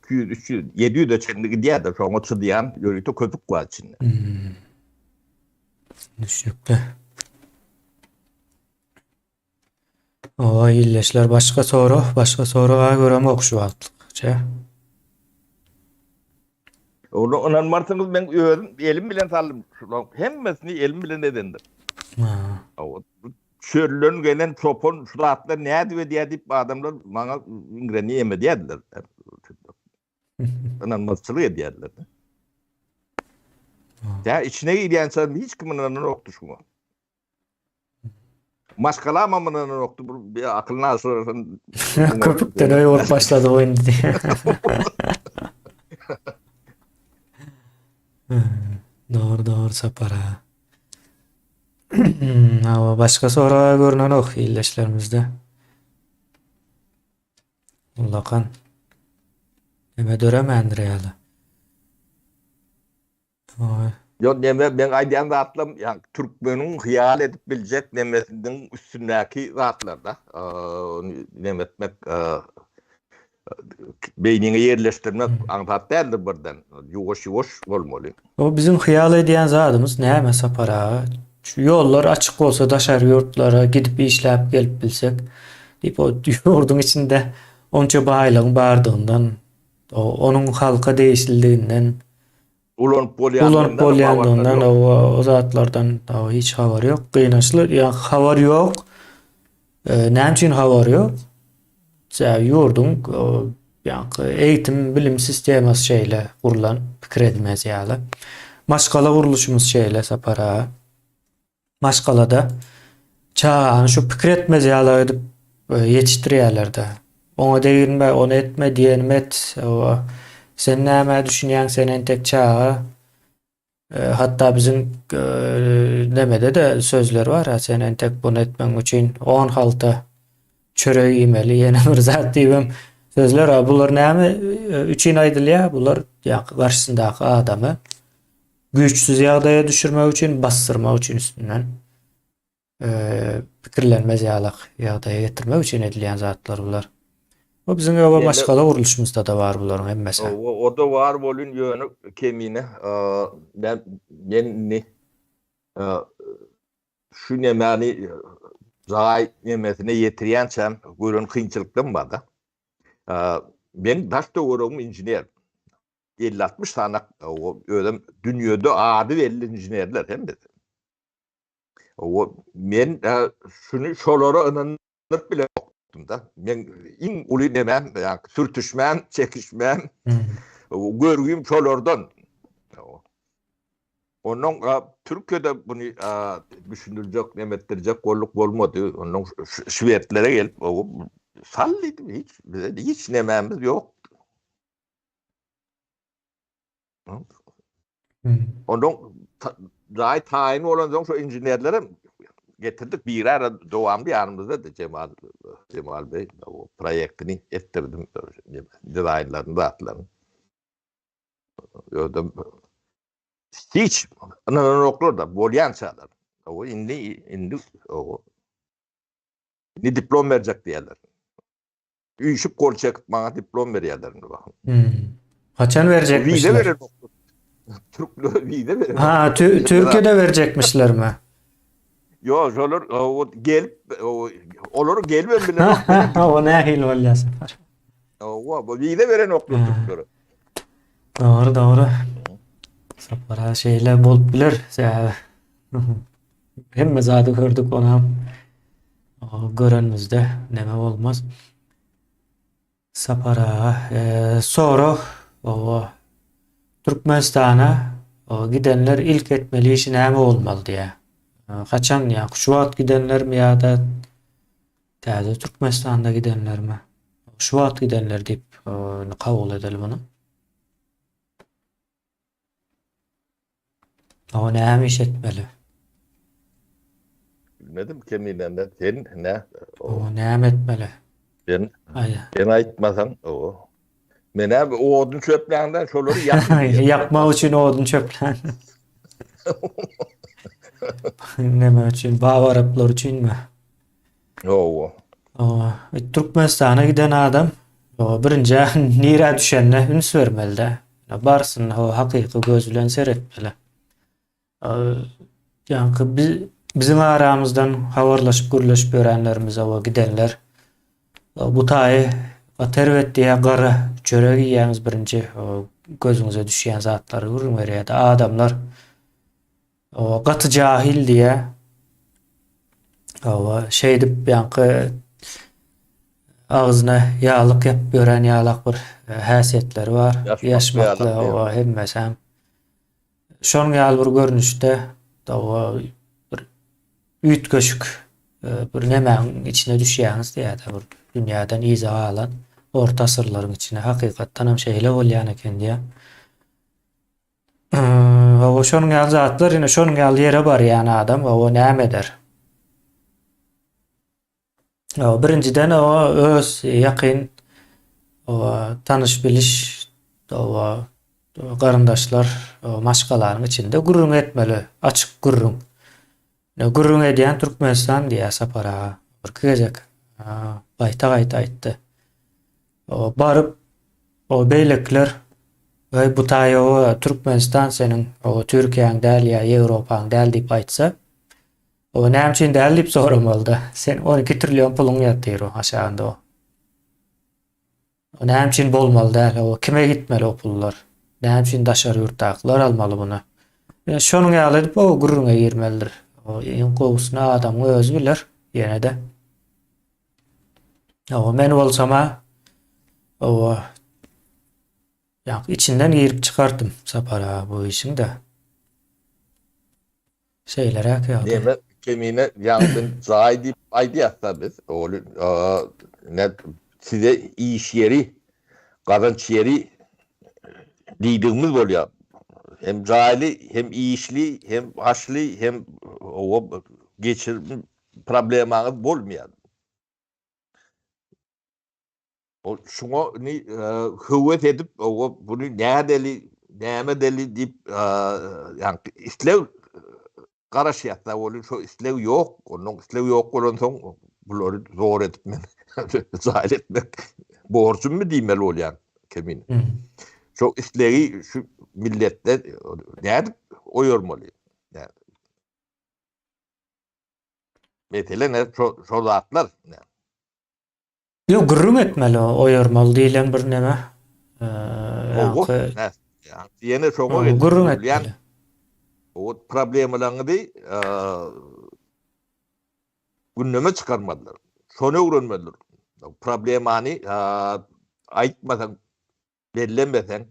200, 300, 700-e çenli gidýär-de, şoňa çydaýan ýörite köpük bar içinde. Düşnükli. Owa illeşler başga sorag, başga soraga göremok şu wagtlykça. Onu ynanmarsyňyz men özüm elim bilen saldym. Şularyň hemmesini elim bilen edendir. Ha. Çölden gelen çopan şu zatlar nädip edýär diýip adamlar maňa iňreni ýeme diýerdiler. Ynanmazçylyk edýärdiler. Tä içine girýänçä hiç kim ynananokdy şuňa. Maşgalam hem ynananokdy. Bir akylyny aşyrarsan. Köpükden öý bolup başlady bu indi. Dogry dogry Sapar aga. Hawa başga soraga görnenok ildeşlerimizde. Ullakan. Neme döremändir ýaly. Ýok neme meň aýdýan zatlarym ýa türkmeniň hyýal edip biljek nemesiniň üstündäki zatlarda ony neme etmek beýniňe ýerleşdirmek aňsat däldir birden ýuwaş ýuwaş bolmaly. O biziň hyýal edýän zadymyz näme Sapar aga? Şu ýollar açyk bolsa daşary ýurtlara gidip işläp gelip bilsek diýip o ýurduň içinde onça baýlygyň bardygyndan Onuň halka degişlidiginden, ulanyp bolýandygyndan, ulanyp bolýandygyndan o zatlardan hiç habar ýok. Gynançly, ýa habar ýok. Näme üçin habar ýok? Sebäbi ýurduň ýaňky eýitim, bilim sistemasy şeýle gurlan, pikir edmez ýaly. Maşgala gurluşymyz şeýle Sapar aga. Maşgalada çagany şu pikir etmez ýaly edip e, ýetişdirýärler-de. Oňa degirme, ony etme diýenimi et. Sen nämä düşünýäň, sen entek çaga. E, hatda biziň e, nemede-de sözler bar, sen entek bunu etmeň üçin 10 halta çörek iýmeli, ýene bir zat diýibem sözler. Bular näme üçin aýdylýar? Bular ýa garşysyndaky adamy Güýçsüz ýagdaýa düşürmek üçin, basdyrmak üçin üstünden pikirlenmez ýalak ýagdaýa getirmek üçin edilýän zatlar bular. Bu biziň öwe maşgala gurluşymyzda-da bar bularyň hemmesi. O-da bar bolyn ýöne kemine men men indi şu nemäni jaý nemesine ýetirýänçäm gören kynçylyklarym bar-da. Meň daş-töweregim inžener. 50-60 sany özem dünýede ady belli inženerler hemmesi. O men şuny şolara ynandyryp bilemokdym da. Men iň uly nemem, ýa sürtüşmäm, çekişmäm, görgüm şolardan. Ondan Türkiýede bunu düşündirjek, nem etdirjek bolduk bolmady. Ondan şwedlere gelip, sal diýdim, hiç bize hiç nemämiz ýok. Ondan jaý taýyn bolansoň şu inženerlerem getirdik. Biri ara dowamly ýanymyzdady Jemal Jemal beý o proýektini etdirdim dizaýnlaryny zatlaryny. Özem hiç ynananoklar da bolýançalar. O indi indi o indi diplom berjek diýerler. Üýşüp gol çekip maňa diplom berýärler indi bakyn. Hmm. Haçan berjekmişler? Wiza beren Türkler wiza beren. Ha, Türkiýede berjekmişlermi? Ýok, şolar o gelip olar gelip hem bilen. O nähili bolýar Sapar? Owa, bu wiza beren oklar türklere. Dogry, dogry. Sapar şeýle bolup biler. Sebäbi Hemme zady gördük onam görenimizde neme bolmaz. Sapar aga e, sorag owa Türkmenistana gidenler ilk etmeli işi näme bolmaly diýä. Haçan ýa şu wagt gidenlermi ýa-da täze Türkmenistanda gidenlermi? Şu wagt gidenler diýip kabul edeli bunu. O näme iş etmeli? Bilmedim Keminende sen nä? O näme etmeli? Sen sen aýtmasaň o. Men-ä odun çöpläňden şolary ýak. Ýakmak üçin odun çöplän. Näme üçin? Babaraplar üçinmi? Hawa. Hawa. Türkmenistana giden adam birinji nirä düşenine üns bermeli-dä. Barsyn, hakyky göz bilen seretmeli. Ýaňky biziň aramyzdan habarlaşyp gürleşip ýörenlerimiz oba gidenler bu taýy gaty erbet diýýär gara çörek iýýäňiz birinji gözüňize düşýän zatlary gürrüň berýärdi adamlar gaty jahil diýýär oba şeýdip ýaňky agzyna ýaglyk ýapyp ýören ýalak bir häsiýetleri bar ýaşmakly oba hemmesem Şonuň ýaly bir görnüşde dawa bir üýtgeşik e, bir nemäň içine düşýäňiz diýýär-de bir dünýäden yza galan orta asyrlaryň içine hakykatdan hem şeýle bolýan eken diýýär. Hawa şonuň ýaly zatlar ýene şonuň ýaly ýere barýan adam hawa näme eder? Birinjiden o öz ýakyn tanyş-biliş garyndaşlar maşgalanyň içinde gürrüň etmeli, açyk gürrüň. Gürrüň edýän Türkmenistan diýýär Sapar aga. Birki gezek gaýta-gaýta aýtdy. Baryp o beýlekiler Eý bu taý o Türkmenistan seniň o Türkiýäň däl ýa Ýewropaň däl diýip aýtsa, O näme üçin däl diýip soramalyda. Sen 12 trillion puluň ýatyr o aşagynda o. O näme üçin bolmaly däl? O kime gitmeli o pullar? Näme üçin daşary ýurtdakylar almaly muny? Ýa şonuň ýaly edip o gürrüňe girmelidir. O iň gowusyny adamyň özi biler ýene-de. O men bolsam-a o ýa içinden girip çykardym Sapar aga bu işiň-de. Şeýleräk ýagdaý. Neme kemine ýaňky jaý diýip aýdýasda biz ol ne size iş ýeri gazanç ýeri diýdigimiz bolýar. Hem jaýly hem işli hem aşly hem oba geçirim problemaňyz bolmaýar. Ol şuňa ni höwes edip, owa buny nädeli, näme edeli diýip, ýagny isleg garaşýarsa, ol şo isleg ýok. Onuň isleg ýok bolansoň, bulary zor edip men zaýa etmek borjummy diýmeli bolýan Kemine. Şo islegi şu milletde nädip oýarmaly? Mesele ne şo şo zatlar. Ýok, gürrüň etmeli, oýarmaly diýlen bir neme. Ýaňky ýene şoňa gelip gürrüň etmeli. O problemalaryňyzy gündeme çykarmalydyr. Şony öwrenmelidir. Problemany aýtmasaň, bellemeseň,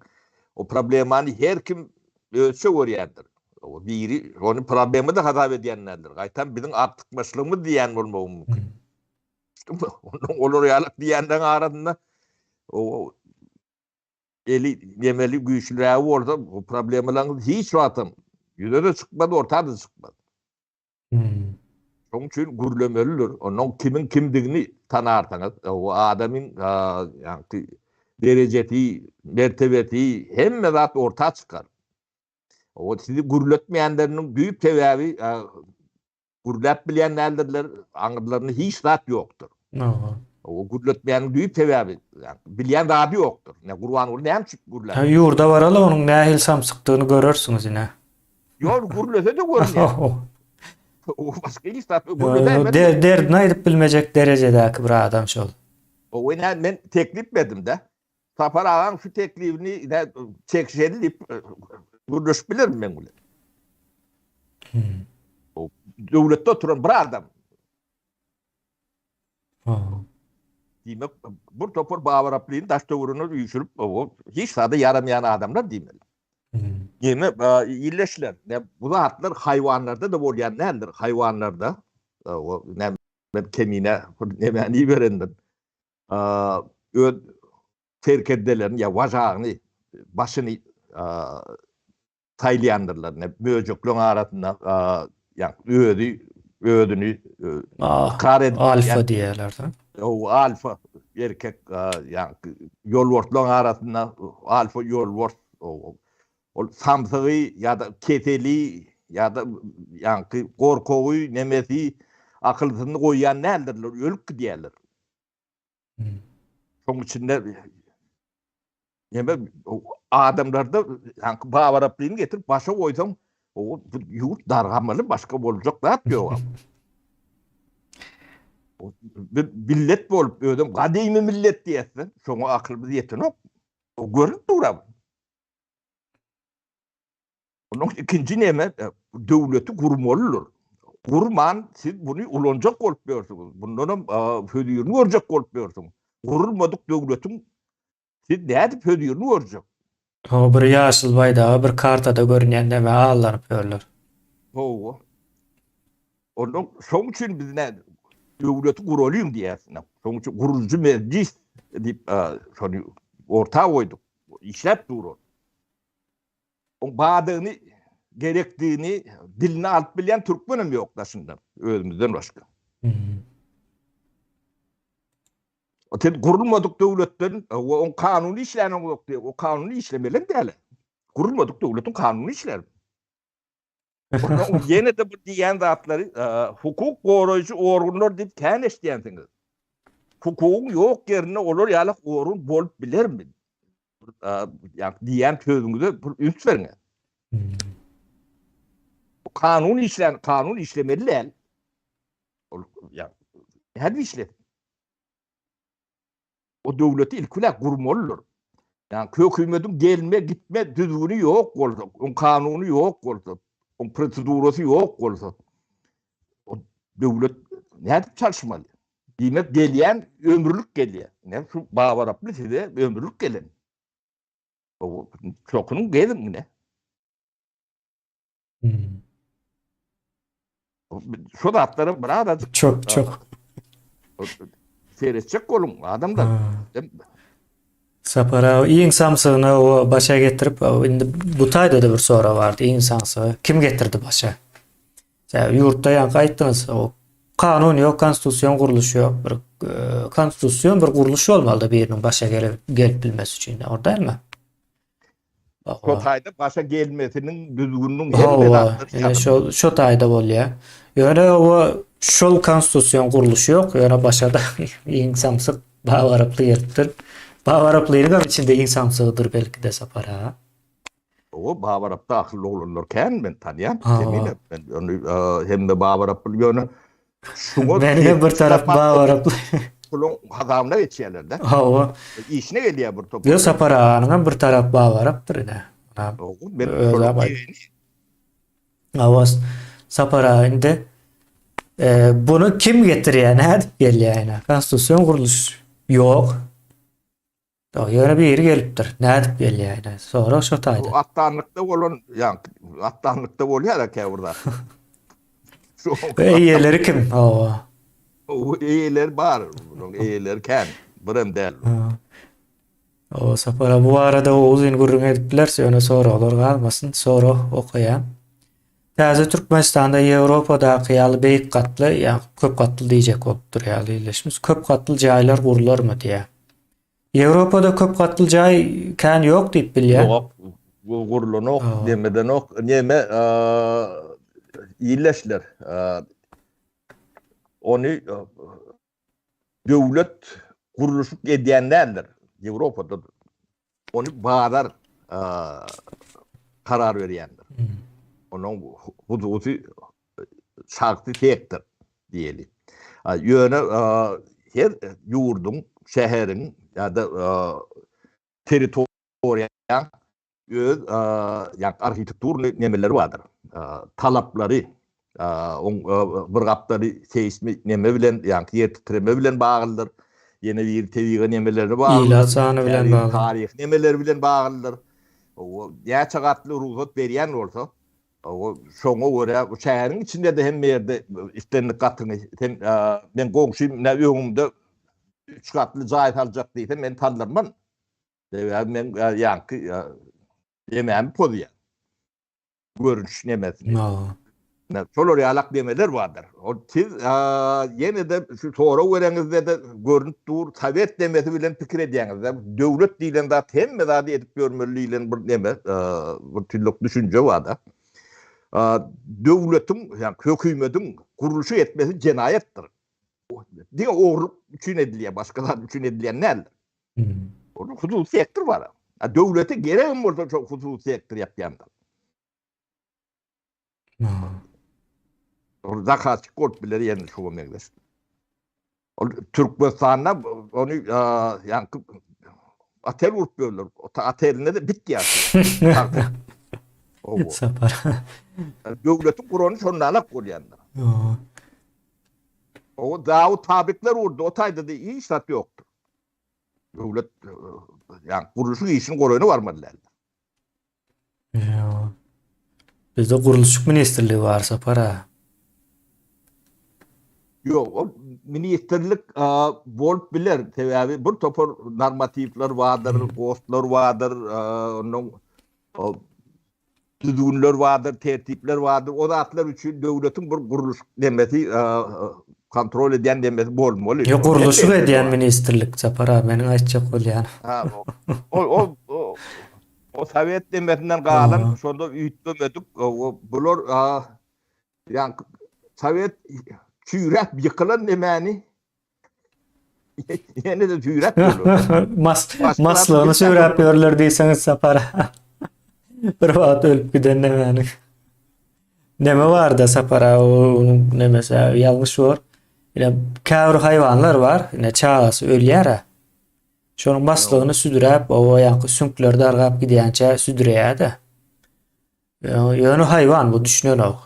o problemany her kim özçe görýändir. O biri ony problema-da hasap edýän däldir. Gaýtam biziň artykmaçlygymyz diýýän bolmagy mümkin. Ondan olar ýaly diýenleň arasynda o eli nemeli güýçlirägi bolsa bu problemalaryňyz hiç wagtam ýüze-de çykmaz, orta-da çykmaz. Hmm. Şonuň üçin gürlemelidir. Ondan kimiň kimdigini tanarsyňyz. O adamyň ýagny derejesi, mertebesi, hemme zat orta çykar. O sizi gürletmeýänleriniň düýp sebäbi Gürläp bilýän däldirler, aňyrlarynda hiç zat ýokdur. Hawa. O gürletmeýäniň düýp sebäbi, bilýän zady ýokdur. Ine, Gurbanguly näme üçin gürläp? Ha, ýurda baraly onuň nähili samsykdygyny görersiňiz ine. Ýok, gürlese-de görünýär. O başga hiç zat gürlese Derdini aýdyp bilmejek derejedäki bir adam şol. O ine men teklip berdim-de. Sapar agaň şu teklibini ine çekişeli diýip gürleşip bilerin men bilen. Hmm. O döwletde oturan bir adam. Ha. Diýmek, bir topar babaraplyny daş töweregine üýşürip, o hiç zada ýaramaýan adamlar diýmeli. Hmm. Diýmek, illeşler, ne bu zatlar haýwanlarda da bolýan däldir. Haýwanlarda o näme men kemine bir nemäni iberendir. Öz serkerdelerini ýa wažagyny, başyny saýlaýandyrlar. Ne möjekleň arasynda ýa özi. özüni ykrar edip alfa diýýärler. O alfa erkek ýa ýolbartlaryň arasynda alfa ýolbart ol samsygy ýa-da keseli ýa-da ýaňky gorkagy nemesi akylsyny goýýan däldirler, ölüp gidýärler. Şoň içinde neme adamlarda ýaňky babaraplyny getirip başa goýsaň, o bu ýurt dargamaly, başga boljak zat ýok. Bir millet bolup, özem gadymy millet diýersen, şoňa akylymyz ýetenok. O görünip dur abi. Onuň ikinji neme, döwleti gurmalydyr. Gurman siz buny ulanjak bolup ýörsüňiz. Bundanam hözirini görjek bolup ýörsüň. Gurulmadyk döwletiň siz nädip hözirini görjek? Hawa bir ýaşyl baýdaga bir kartada görünýän neme allanyp ýörler. Hawa. Ondan şoň üçin biz nä döwleti guralyň diýýäs. Şoň üçin gurujy mejlis diýip şony orta goýduk. Işläp dur ol. Oň bardygyny, gerekdigini diline alyp bilýän türkmenem ýok daşynda, özümizden başga. O sen gurulmadyk döwletden we oň kanuny işlänok ýok diýip, o kanuny işlemeli däl. Gurulmadyk döwletiň kanuny işler. Onuň ýene-de bir diýýän zatlary, hukuk goraýjy organlar diýip kän eşidýänsiňiz. Hukugyň ýok ýerinde olar ýaly organ bolup bilermi? Ýa diýýän sözüňize bir üns beriň. Kanun işlän, kanun işlemeli däl. Ol ýa nädip işlesin? O döwleti ilki bilen gurmalydyr. Ýa hökümetiň gelme gitme düzgüni ýok bolsa, oň kanuny ýok bolsa, oň prosedurasy ýok bolsa, o döwlet nädip çalyşmaly? Diýmek gelýän ömürlik gelýär. Ne şu babaraply size ömürlik gelen. O çokunyň geziň ine. Hmm. Şu zatlara bir azajyk çok çok seyredecek boluň adamlar. Sapar aga iň samsygyny o başa getirip indi bu taýda-da bir sorag bardy iň samsygy kim getirdi başa? Sebäbi ýurtda ýaňky aýtdyňyz o kanun ýok, konstitusion gurluş ýok. Bir e, konstitusion bir gurluş bolmalyda biriniň başa gelip gelip bilmesi üçin. Dogry dälmi? Şo taýda başa gelmesiniň düzgüniniň hemme zatlary ýa şo şo taýda bolýar. Ýöne o şol konstitusion gurluş ýok, ýöne başa-da iň samsyk Babaraply gelipdir. Babaraplynyň hem içinde iň samsygydyr belki-de Sapar aga. O Babarapda akylly oglanlar kän men tanýan. Kemine men ony hem-de Babaraply ýöne Şuňa Meniňem bir tarap Babaraply. Puluň hasabyna geçýärler-de. Hawa. Işine gelýär bir topar. Ýok Sapar aganyňam bir tarap Babarapdyr ine. Men Hawa Sapar aga indi e, bunu kim getirýär, nädip gelýär ine? Konstitusion gurluş ýok. Ýöne biri gelipdir. Nädip gelýär ine? Sorag şo taýda. Bu atdanlykda bolan, ýa atdanlykda bolýar-a käbir zat. Eýeleri kim? Hawa. O eýeleri bar, bunuň eýeleri kän, birem däl. O Sapar bu barada uzyn gürrüň edip bileris, ýöne soraglar galmasyn. Sorag okaýan. Täze Türkmenistanda Ýewropadaky ýaly beýik gatly, ýa köp gatly diýjek bolup durýar ildeşimiz. Köp gatly jaýlar gurlarmy diýýär. Ýewropada köp gatly jaý kän ýok diýip bilýän. Ýok, gurlanok, demedenok. Neme, ildeşler, ony döwlet gurluşyk edýän däldir. Ýewropada ony bazar karar berýändir. Onuň hususy şahsy sektor diýeli. Ýöne her ýurduň, şäheriň ýa-da territoriýaň öz ýa arhitekturny nemeleri bardyr. Talaplary, oň bir gapdaly seýsmi neme bilen, ýa ýer titreme bilen baglydyr. Ýene biri tebigy nemeleri baglydyr. Ilat sany bilen bagly. Taryhy nemeleri bilen baglydyr. O näçe gatly rugsat berýän bolsa, o şoňa görä bu şäheriň içinde-de hemme ýerde islendik gatyňy sen men goňşym ine öňümde üç gatly jaý saljak diýse men saldyrman. Sebäbi men ýaňky nemämi pozýar. Görünüş nemesini. Şolar ýalak demeler bardyr. Ol siz ýene-de şu sorag bereňizde-de görnüp dur, sowet demesi bilen pikir edýäňiz-de. Döwlet diýlen zat hemme zady edip ýörmeli diýlen bir neme, bir tüllük düşünje bar-da. Döwletiň, ýagny hökümetiň gurluşyk etmesi jenaýatdyr. Diňe ogurlyk üçin edilýär, başga zat üçin edilýän däldir. Ol hususy sektor bar. Döwlete geregem bolsa şo hususy sektor ýapýandyr. Ol zakazçyk bolup biler ýene şoňa meňzeş. Ol Türkmenistanda ony ýaňky otel gurup ýörler. Otelinde de bitýär. Sapar. Döwletiň gurany şondanak bolýandyr. O zawod fabrikler gurdy, o taýda-da hiç zat ýokdur. Döwlet ýa gurluşyk işini gurany barmaly däl. Ýa. Bizde gurluşyk ministrligi bar Sapar aga. Ýok, ol ministrlik bolup biler. Sebäbi bir topar normatiwler bardyr, gostlar bardyr, ondan düzgünler bardyr, tertipler bardyr. O zatlar üçin döwletiň bir gurluşyk demesi, kontrol edýän demesi bolmaly. Ýok, gurluşyk edýän ministrlik Sapar aga, meniň aýtjak bolýanym. Ha, ol ol o sowet demesinden galan, şonda üýtgemedik. Bular ýa sowet çüýräp ýykylan demäni Ýene-de süýräp ýörler. Mas, maslygyny süýräp ýörler diýseňiz Sapar. Bir wagt ölüp giden nemäni. Neme barda Sapar onuň nemesi ýalňyş bor. Ine käbir haýwanlar bar, ine çagasy ölýär. Şonuň maslygyny südüräp, o ýaňky süňkleri dargap gidýänçä südüreýär-de. Ýöne haýwan bu düşünenok.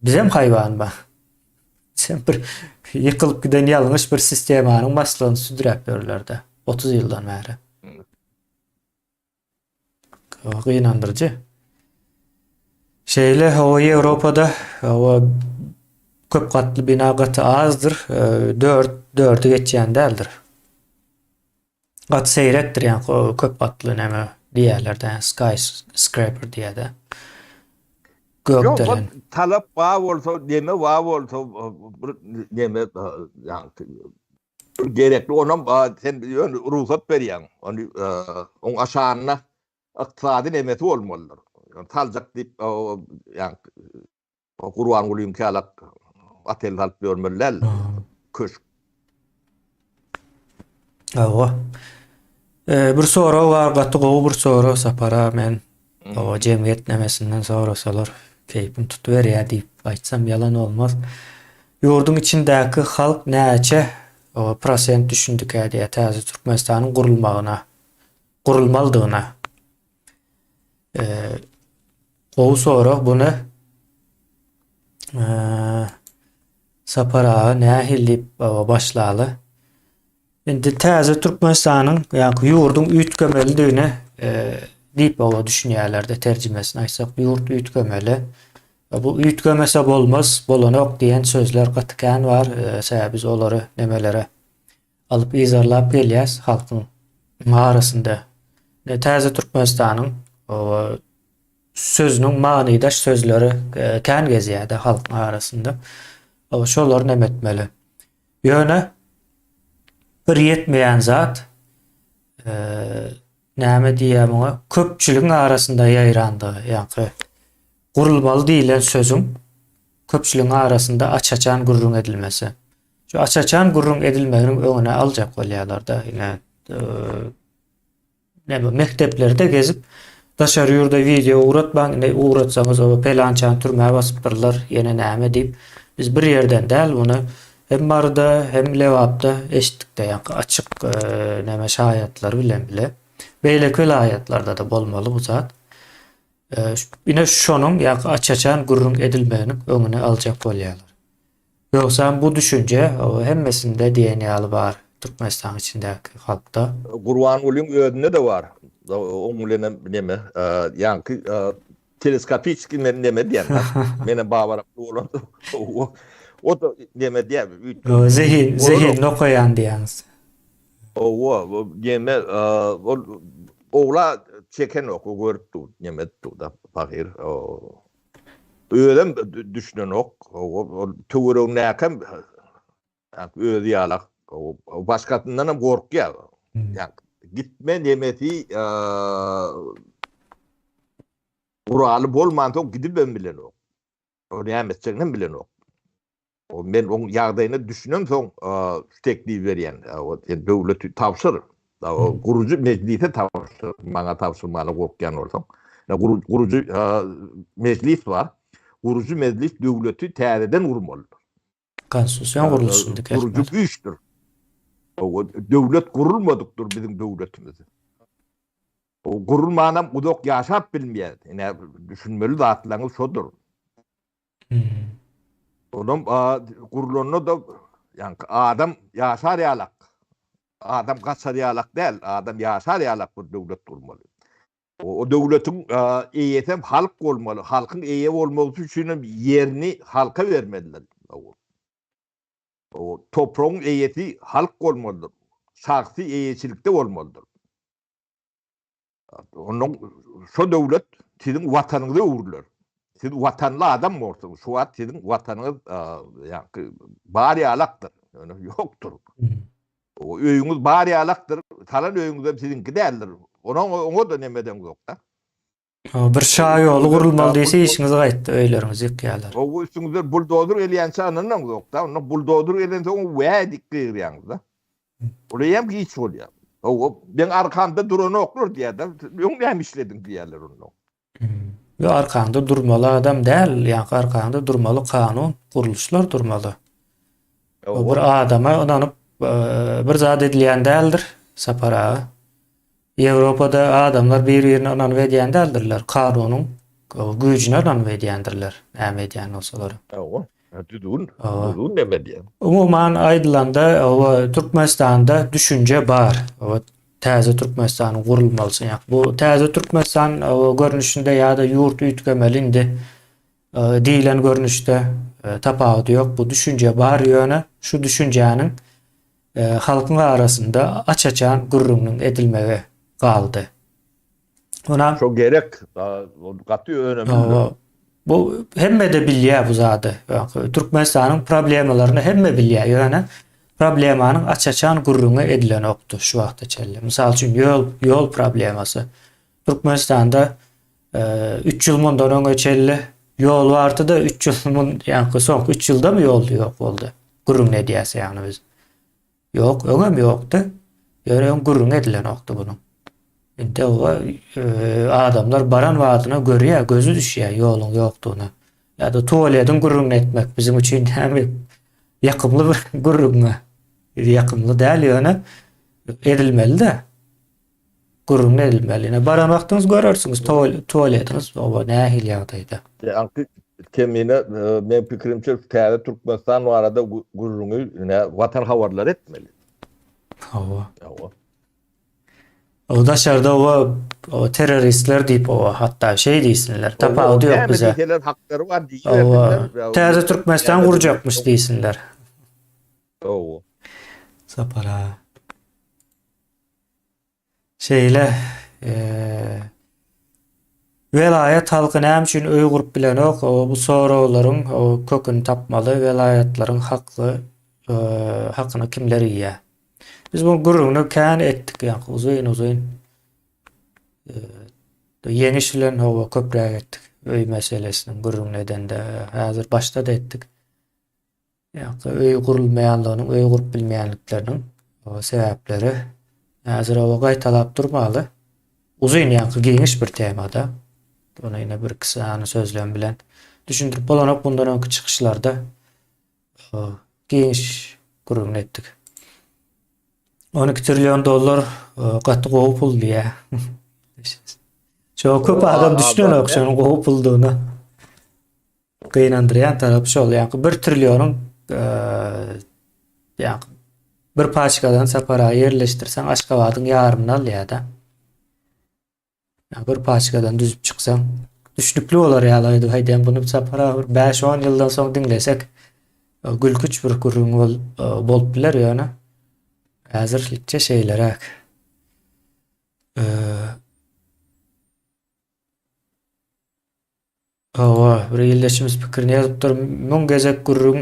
Bizem haýwan ba. Sen bir ýykylyp giden ýalňyş bir sistemanyň maslygyny südüräp ýörlerde 30 ýyldan bäri. Gynandyryjy. Şeýle hawa Ýewropada hawa köp gatly bina gaty azdyr. 4 4-i geçýän däldir. Gaty seýrekdir ýa köp gatly näme diýýärler-de, skyscraper diýýär-de. Gökdelen. Ýok, talap bar bolsa, neme bar bolsa, bir neme ýa gerekli onam sen ýöne rugsat berýäň. Ony oň aşagynda ykdysady nemesi bolmalydyr. Saljak diýip ýa Gurbangulyňky ýalak otel salyp ýörmeli däl. Köşk. Hawa. E, bir sorag bar, gaty gowy bir sorag Sapara men. Hawa, jemgyýet nemesinden sorasalar, keýpim tutuberýär diýip aýtsam ýalan bolmaz. Ýurduň içindäki halk näçe prosent düşündikä diýýär täze Türkmenistanyň gurulmagyna, gurulmalydygyna. Gowy sorag buny Sapar aga nähili diýip başlaly. Indi täze Türkmenistanyň ýa-da ýurduň üýtgemelidigine diýip oba düşünýärler-de terjimesini aýtsak ýurt üýtgemeli. Bu üýtgemese bolmaz, bolanok diýen sözler gaty kän bar. Sebäbi biz olary nemelere alyp yzarlap gelýäs halkyň arasynda. Täze Türkmenistanyň sözüniň manydaş sözleri e, kän gezýär-de halkyň arasynda. Şolary näme etmeli? Ýöne bir ýetmeýän zat e, näme diýýär muňa? Köpçüligiň arasynda ýaýrandygy, ýa-da gurulmaly diýlen sözüň köpçüligiň arasynda aç-açan gürrüň edilmesi. Şu aç-açan gürrüň edilmeginiň öňüni aljak bolýarlar-da. Ine, näme mekdeplerde gezip daşary ýurda wideo ugratmaň, ine ugratsaňyz o pelançany türmä basypdyrlar, ýene näme diýip, biz bir ýerden däl muny hem Maryda, hem Lebapda eşitdik-de, ýaňky açyk näme şaýatlar bilen bile. Beýleki welaýatlarda-da bolmaly bu zat. Ine şonuň ýaňky aç-açan gürrüň edilmeginiň öňüni aljak bolýarlar. Ýogsam bu düşünje hemmesinde diýen ýaly bar Türkmenistanyň içindäki halkda. Gurbangulyň özünde-de bar. Oň bilenem neme, ýaňky teleskopiçki men neme diýen. Menem babaraply bolan. O-da neme diýýär. Zehin, zehinini okaýan diýýäňiz. Hawa, neme, ol ogla çekenok, o görüp dur, neme edip dur-da, pahyr. Özem düşünenok. Ol töweregindäkem özi ýalak. Başgasyndan hem gorkýar. Gitme nemesi guraly bolmansoň gidibem bilenok. O näme etjegini hem bilenok. O men oň ýagdaýyna düşünemsoň şu teklibi berýän. Sen döwleti tabşyr. Gurujy mejlise tabşyr. Maňa tabşyrmana gorkýan bolsaň. Gurujy mejlis bar. Gurujy mejlis döwleti täzeden gurmalydyr. Konstitusion gurluşyny dikeltmeli. Gurujy güýçdür. Döwlet gurulmadykdyr biziň döwletimiz. Gurulmanam uzak ýaşap bilmeýär. Ine düşünmeli zatlaryňyz şodur. Onam gurlanda da ýaňky adam ýaşar ýalak. Adam gaçar ýalak däl, adam ýaşar ýalak bir döwlet gurmaly. O döwletiň eýesi hem halk bolmaly. Halkyň eýe bolmagy üçin hem ýerini halka bermelidir. O topragyň eýesi halk bolmalydyr. Şahsy eýeçilikde bolmalydyr. Ondan şo döwlet siziň watanyňyza öwrüler. Siz watanly adam borsuňyz. Şu wagt siziň watanyňyz ýaňky bar ýalakdyr. Ýöne ýokdur. O öýüňiz bar ýalakdyr. Salan öýüňiz hem siziňki däldir. Onuň oňa da nemeden ýok-da. Bir şa ýoly gurulmaly diýse işiňiz gaýtdy, öýleriňizi ýykýarlar. Ow üstüňizden buldozer gelýänçä ynanaňzok-da. Onda buldozer gelensoň wäý diýip gygyrýaňyz-da. Ol eýýäm giç bolýar. Hawa, meň arkamda duranoklar diýýär-de, öň näme işlediň diýýärler onda. Ýok, arkaňda durmaly adam däl, ýaňky arkaňda durmaly kanun, gurluşlar durmaly. O bir adama ynanyp bir zat edilýän däldir, Sapar aga. Ýewropada adamlar bir-birine ynanyp edýän däldirler, kanunyň güýjüne ynanyp edýändirler, näme edýän bolsalar. Hawa, düzgün, düzgün näme edýär? Umuman aýdylanda, hawa, Türkmenistanda düşünje bar. Hawa, täze Türkmenistanyň gurulmalysy. Bu täze Türkmenistan görnüşinde ýa-da ýurt üýtgemeli indi diýlen görnüşde tapawudy ýok. Bu düşünje bar, ýöne şu düşünjäniň halkyň arasynda aç-açan gürrüňiniň edilmegi galdy. Onam Şo gerek, gaty önemlidir. Bu hemme-de bilýär bu zady. Türkmenistanyň problemalaryny hemme bilýär, ýöne problemanyň aç-açan gürrüňi edilenokdy şu wagta çenli. Mysal üçin ýol, ýol problemasy. Türkmenistanda 3 ýyl mundan öňe çenli ýol bardy-da, 3 ýyl mun, ýaňky soňky 3 ýyldamy ýol ýok boldy. Gürrüňini edýäs ýagny biz. Ýok, öňem ýokdy. Ýöne öň gürrüňi edilenokdy bunuň. Indi oba adamlar baran badyna görýär, gözi düşýär ýoluň ýokdugyna. Ýa-da tualetiň gürrüňini etmek biziň üçin näme ýakymly bir gürrüňmi? Ýakymly däl ýöne edilmeli-de. Gürrüň edilmeli. Ine baran wagtyňyz görersiňiz tualetiňiz oba nähili ýagdaýda. Ýaňky Kemine meň pikirimçe täze Türkmenistan barada gürrüňi ine Watan habarlary etmeli. Hawa. Hawa. O daşarda oba o terroristler diýip oba hatda şeý diýsinler. Tapawudy ýok bize. Näme diýseler haklary bar diýibersinler. Täze Türkmenistan gurjakmyş diýsinler. Hawa. Sapar aga. Şeýle, welaýat halky näme üçin öý gurup bilenok, bu soraglaryň köküni tapmaly, welaýatlaryň hakly hakyny kimler iýýär? Biz bu gürrüňini kän etdik, ýaňky uzyn-uzyn ýeňiş bilen hawa köpräk etdik öý meselesiniň gürrüňini edende, häzir başda-da etdik. Ýa-da öý gurulmaýanlygynyň, öý gurup bilmeýänlikleriniň sebäpleri. Häzir oba gaýtalap durmaly. Uzyn ýa-da giňiş bir temada. Ony ýene bir iki sany sözlem bilen düşündirip bolanok bundan öňki çykyşlarda giňiş gürrüňini etdik. 12 trillion dollar gaty gowy pul diýýär. Şo köp adam düşünenok şonuň gowy puldugyna. Gynandyrýan tarapy şol, ýaňky bir trillionyň ýaňky bir paçkadan Sapar aga ýerleşdirseň Aşgabadyň ýarymyny alýar-da. Bir paçkadan düzüp çyksaň düşnükli bolar ýaly aýdyp aýdýan bunu Sapar aga bir 5-10 ýyldan soň diňlesek gülküç bir gürrüň bolup biler ýöne häzirlikçe şeýleräk. Hawa, bir ildeşimiz pikirini ýazypdyr. Müň gezek gürrüň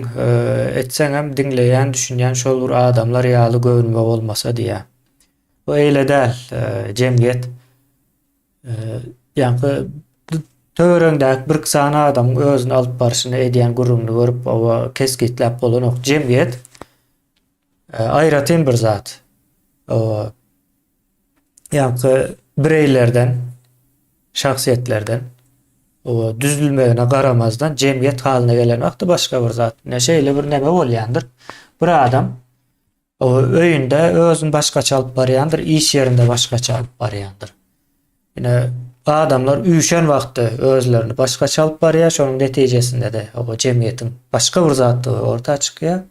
etseňem diňleýän, düşünýän şol bir adamlar ýaly göwnüme bolmasa diýýär. Bu eýle däl, jemgyýet. Ýaňky töweregiňdäki birki sany adamyň özüni alyp barşyny edýän gürrüňini görüp, oba kesgitläp bolanok. Jemgyýet aýratyn bir zat. Oba ýaňky bireýlerden, şahsyýetlerden oba düzülmegine garamazdan jemgyýet halyna gelen wagty başga bir zat. Ine şeýle bir neme bolýandyr. Bir adam oba öýünde özüni başgaça alyp barýandyr, iş ýerinde başgaça alyp barýandyr. Ine adamlar üýşen wagtda özlerini başgaça alyp barýar, şonuň netijesinde-de oba jemgyýetiň başga bir zatdygy orta çykýar.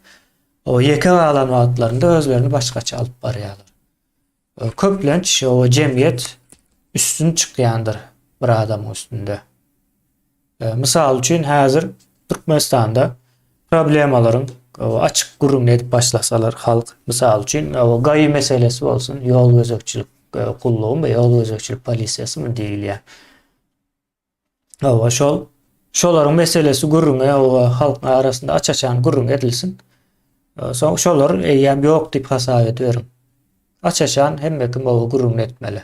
O ýeke galan wagtlarynda özlerini başgaça alyp barýarlar. Köplenç o jemgyýet üstün çykýandyr bir adamyň üstünde. Mysal üçin häzir Türkmenistanda problemalaryň açyk gürrüňini edip başlasalar halk mysal üçin GAI meselesi bolsun, ýol gözegçilik gullugymy, ýol gözegçilik polisiýasymy diýilýär. Hawa, şol şolaryň meselesi gürrüňe hawa halkyň arasynda aç-açan gürrüň edilsin. Soň şolar eýýäm ýok diýip hasap ediberiň. Aç-açan hemme kim hawa gürrüňini etmeli.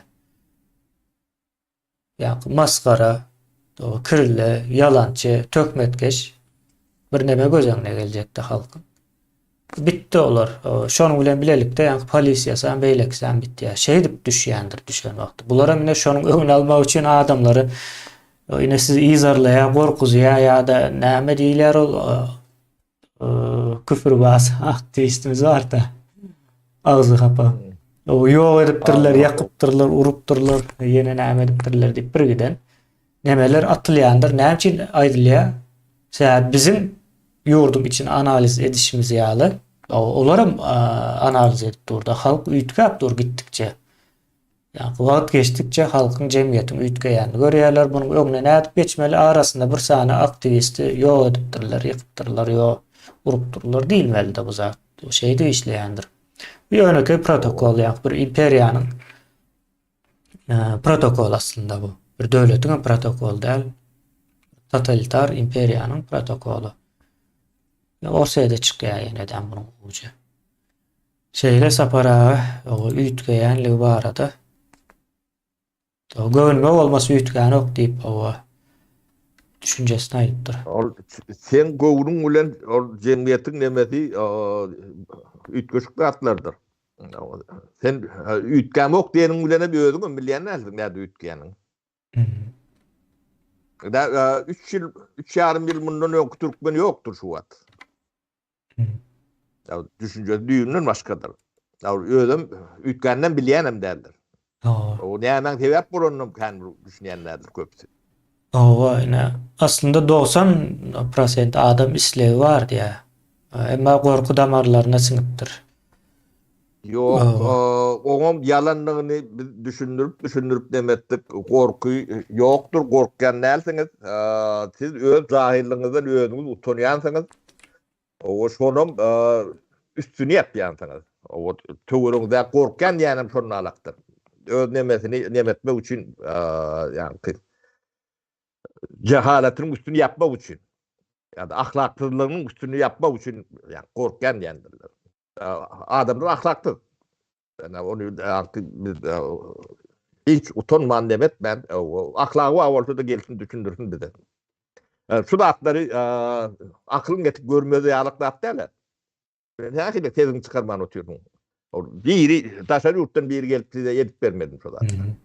Ýa masgara, kirli, ýalançy, töhmetkeş birneme göz öňüne geljekdi halkyň. Bitdi olar. Şonuň bilen bilelikde ýaňky polisiýasam beýlekisem bitýär. Şeýdip düşýändir düşen wagty. Bularam ine şonuň öňüni almak üçin adamlary ine sizi yzarlaýar, gorkuzýar ýa-da näme diýilýär ol küfürbaz aktiwistimiz bar-da. Agzy hapa. O ýok edipdirler, ýakypdyrlar, urupdyrlar, ýene näme edipdirler diýip bir giden nemeler atylýandyr. Näme üçin aýdylýar? Sebäbi biziň ýurduň içini analiz edişimiz ýaly, olaram analiz edip durda. Halk üýtgäp dur gitdikçe. Ýa wagt geçdikçe halkyň jemgyýetiň üýtgeýänini görýärler. Munuň öňüne nädip geçmeli? Arasynda bir sany aktiwisti ýok edipdirler, ýykypdyrlar, ýok urupdyrlar diýilmelide bu zat. Şeýdip işleýändir. Bu ýönekeý protokol, ýa bir imperiýanyň protokol aslynda bu. Bir döwletiň hem protokoly däl. Totalitar imperiýanyň protokoly. Orsýede çykýar ýene-de munuň ujy. Şeýle Sapar aga üýtgeýänligi barada göwnüme bolmasa üýtgänok diýip hawa düşünjesini aýdypdyr. Ol seň göwnüň bilen ol jemgyýetiň nemesi üýtgeşik zatlardyr. Sen üýtgämok diýeniň bilen hem özüňem bilýän dälsiň nädip üýtgäniňi. Da 3 ýyl, 3 ýarym ýyl mundan öňki türkmen ýokdur şu wagt. Ya düşünjesi düýbünden başgadyr. Ya özüm üýtgänden bilýänem däldir. O nämäň sebäp bolanynam kän bir düşünýän däldir köpüsi. Hawa, ine, aslynda 90% adam islegi bar diýýär. Emma gorky damarlaryna siňipdir. Ýok, oňam ýalandygyny biz düşündirip, düşündirip neme etdik. Gorky ýokdur, gorkýan dälsiňiz. Siz öz jahyllygyňyzdan özüňiz utanýansyňyz. Owa, şonam üstüni ýapýansyňyz. Owa, töweregiňizdäki gorkýan diýýänem şondan alakdyr. Öz nemesini neme etmek üçin, ýaňky jehalatynyň üstüni ýapmak üçin ýa-da ahlaksyzlygynyň üstüni ýapmak üçin gorkýan diýendirler. Adamlar ahlaksyz. Yani ony artık biz hiç utanman dem etmän, ahlagy bar bolsa-da gelsin düşündirsin bize. Şu zatlary akylyň ýetip görmez ýalyk zat däl. Sen nähili sesiňi çykarman otyrsyň? Ol biri daşary ýurtdan biri gelip size edip bermedi şu zatlary.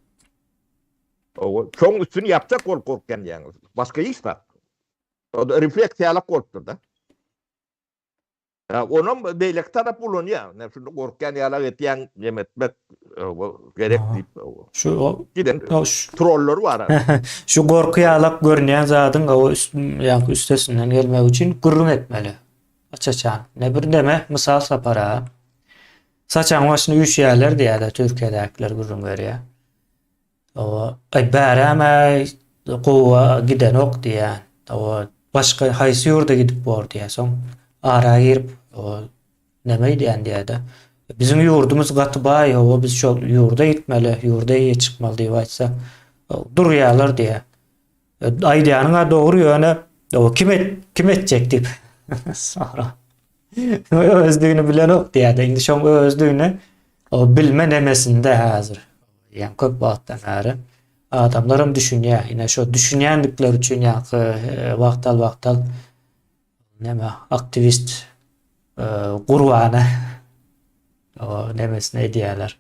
O şoň üstüni ýapjak bolup gorkýan diýýäňiz. Başga hiç zat. O da refleks ýalak bolupdyr-da. Onam beýleki tarap ulanýar. Näme şunda gorkýan ýalak etýäň, jem etmek gerek diýip. Şu giden trollar bar. Şu gorky ýalak görünýän zadyň o ýaňky üstesinden gelmek üçin gürrüň etmeli. Aç-açan. Ne bir neme mysal Sapar aga. Saçagyň başyna üýşýärler diýýärler Türkiýedäkiler gürrüň berýär. Owa, aý bäräm-ä gowa gidenok diýýär. Owa, başga haýsy ýurda gidip bor diýýär. Soň ara girip, owa, näme diýýän diýýär-de. Biziň ýurdumyz gaty baý, owa, biz şol ýurda gitmeli, ýurda eýe çykmaly diýip aýtsa, durýarlar diýýär. Aýdýanyň-a dogry ýöne o kim et, kim etjek diýip. Sonra özlügini bilenok diýýär. Indi şoň özlügini o bilme nemesinde häzir. Ýa köp wagtdan bäri adamlaram düşünýär. Ine şo düşünýändikleri üçin ýa wagtal-wagtal neme aktiwist gurbany o nemesini edýärler.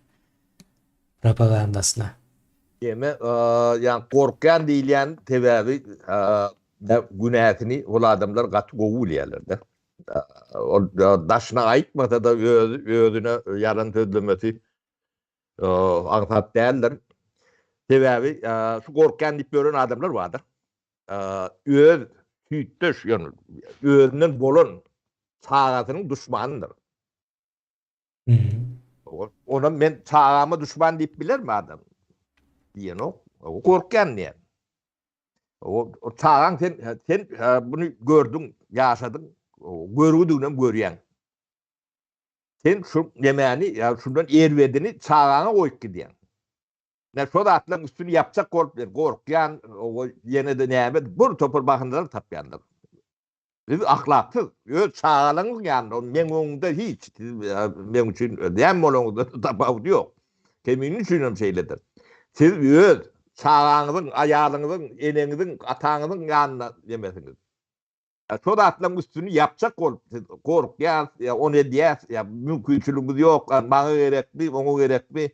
Propagandasyna. Ýeme, ýa gorkýan diýilýän sebäbi günäsini ol adamlar gaty gowy bilýärler-de. Ol daşyna aýtmasa-da özüne ýalan sözlemesi aňsat däldir. Sebäbi şu gorkýan diýip ýören adamlar bardyr. Öz süýtdeş, ýagny özünden bolan çagasynyň duşmanydyr. Onam men çagama duşman diýip bilermi adam? Diýenok. Gorkýan diýen. O çagaň sen sen bunu gördüň, ýaşadyň, görgüdiginem görýäň. Sen şu nemäni, ýa şundan erbedini çagaňa goýup gidýäň. Ne şo zatlaryň üstüni ýapjak bolup gorkýan, ýene-de näme bir topar bahanalar tapýanlar. Siz ahlaksyz, öz çagalaryňyzyň ýanynda, meň öňümde hiç, siz meň üçin näme bolaňyzda tapawudy ýok. Kemine üçin hem şeýledir. Siz öz çagaňyzyň, aýalyňyzyň, eneňiziň, ataňyzyň ýanynda ýemesiňiz. Şo zatlaryň üstüni ýapjak bolup siz gorkýas, ýa ony edýäs, ýa mümkinçiligimiz ýok, maňa gerekmi, oňa gerekmi?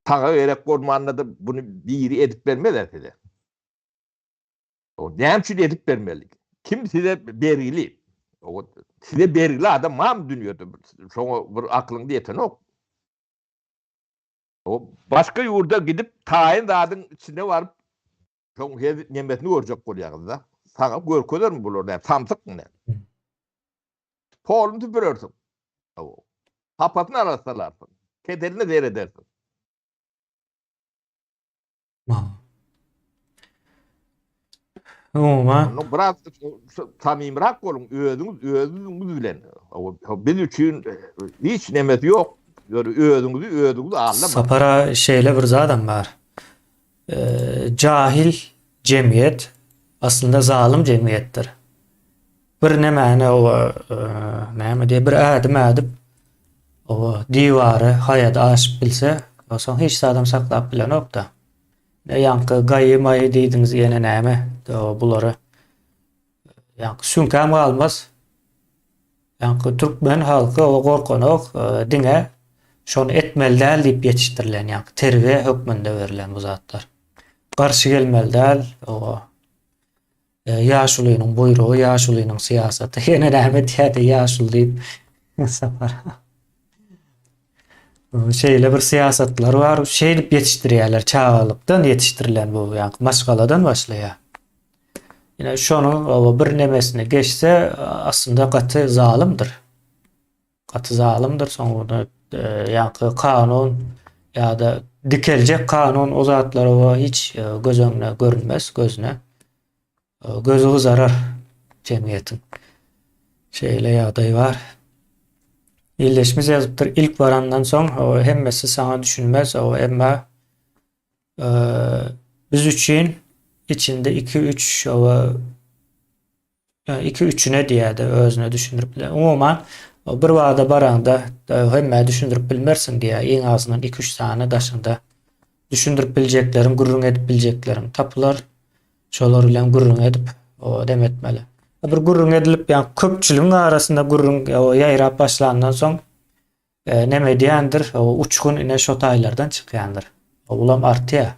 Saňa gerek bolmanda-da buny biri edip bermez-ä size. Näme üçin edip bermeli? Kim size bergili? Size bergili adam barmy dünýede? Şoňa bir aklyň ýetenok. O başga ýurda gidip taýyn zadyň içine baryp şoň her nemesini görjek bolýaňyz-da. Saňa görkezermi bular näme? Samsykmy näme? Poluny süpürersiň. Hapasyny arassalarsyň. Keseline seredersiň. Umuman. Onda biraz samimirak boluň, özüňiz özüňiz bilen. Biz üçin hiç nemesi ýok. Ýöne özüňizi özüňiz aldamaň. Sapara şeýle bir zadam bar. Jahil jemgyýet aslynda zalym jemgyýetdir. Bir nemäni oba näme diýip bir ädim ädip oba diwary haýady aşyp bilse, soň hiç zadam saklap bilenok-da. Ýaňky gaýy maýy diýdiňiz ýene näme bulary ýaňky süňkäm galmaz. Ýaňky türkmen halky o gorkanok diňe şony etmeli däl diýip ýetişdirilen ýaňky terbiýe hökmünde berlen bu zatlar. Garşy gelmeli däl o ýaşulynyň buýrugy ýaşulynyň syýasaty ýene näme diýýärdi ýaşuly diýip Sapar. Şeýle bir syýasatlar bar, şeýdip ýetişdirýärler, çagalykdan ýetişdirilen bu, ýa maşgaladan başlaýar. Ýene şonuň oba bir nemesini geçse, aslynda gaty zalymdyr. Gaty zalymdyr, soň ony e, ýa kanun ýa-da dikeljek kanun o zatlar oba hiç e, göz öňüne görünmez, gözüne. Gözi gyzarar jemgyýetiň. Şeýle ýagdaý bar. Ildeşimiz ýazypdyr, ilk barandan soň hemmesi saňa düşünmez, emma biz üçin içinde 2-3 2-üçüne diýýärdi özüne düşündirip bilen. Umuman bir bada baraňda hemmä düşündirip bilmersiň diýýär. Iň azyndan 2-3 sany daşyňda düşündirip biljekleriň, gürrüň edip biljekleriň tapylar. Şolar bilen gürrüň edip, o dem etmeli. Bir gürrüň edilip, ýa köpçüligiň arasynda gürrüň ýaýrap başlandan soň e, neme edýändir, o uçgun ine şo taýlardan çykýandyr. O bulam artýar.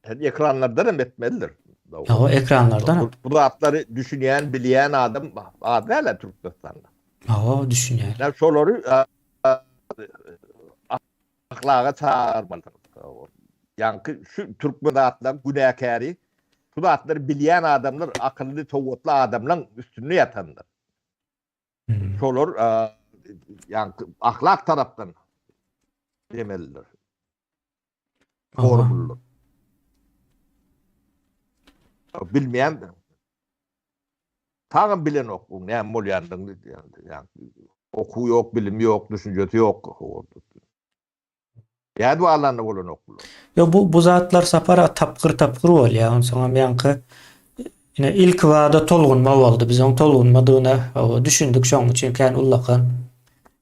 Hem ekranlardan hem etmelidir. O ekranlardan hem. Bu zatlary düşünýän, bilýän adam az däl Türkmenistanda. Hawa, düşünýär. Yani şolary Ahlaga çagyrmalysyňyz. Ýaňky şu türkmen zatlaryň günäkäri şu zatlary bilýän adamlar akylly sowatly adamlaň üstünde ýatandyr. Şolar ýaňky ahlak tarapdan demelidir. Sorumludur. Bilmeýän Tagam bilenok bu näme bolýandygyny ýaňky okuw ýok, bilim ýok, düşünjesi ýok. Nädip alanda bolanok bular? Ýok bu bu zatlar Sapar aga tapgyr tapgyr bolýar. Onsoňam ýaňky ine ilkibada tolgunma boldy. Biz oň tolgunmadygyna düşündik şoň üçin kän ullakan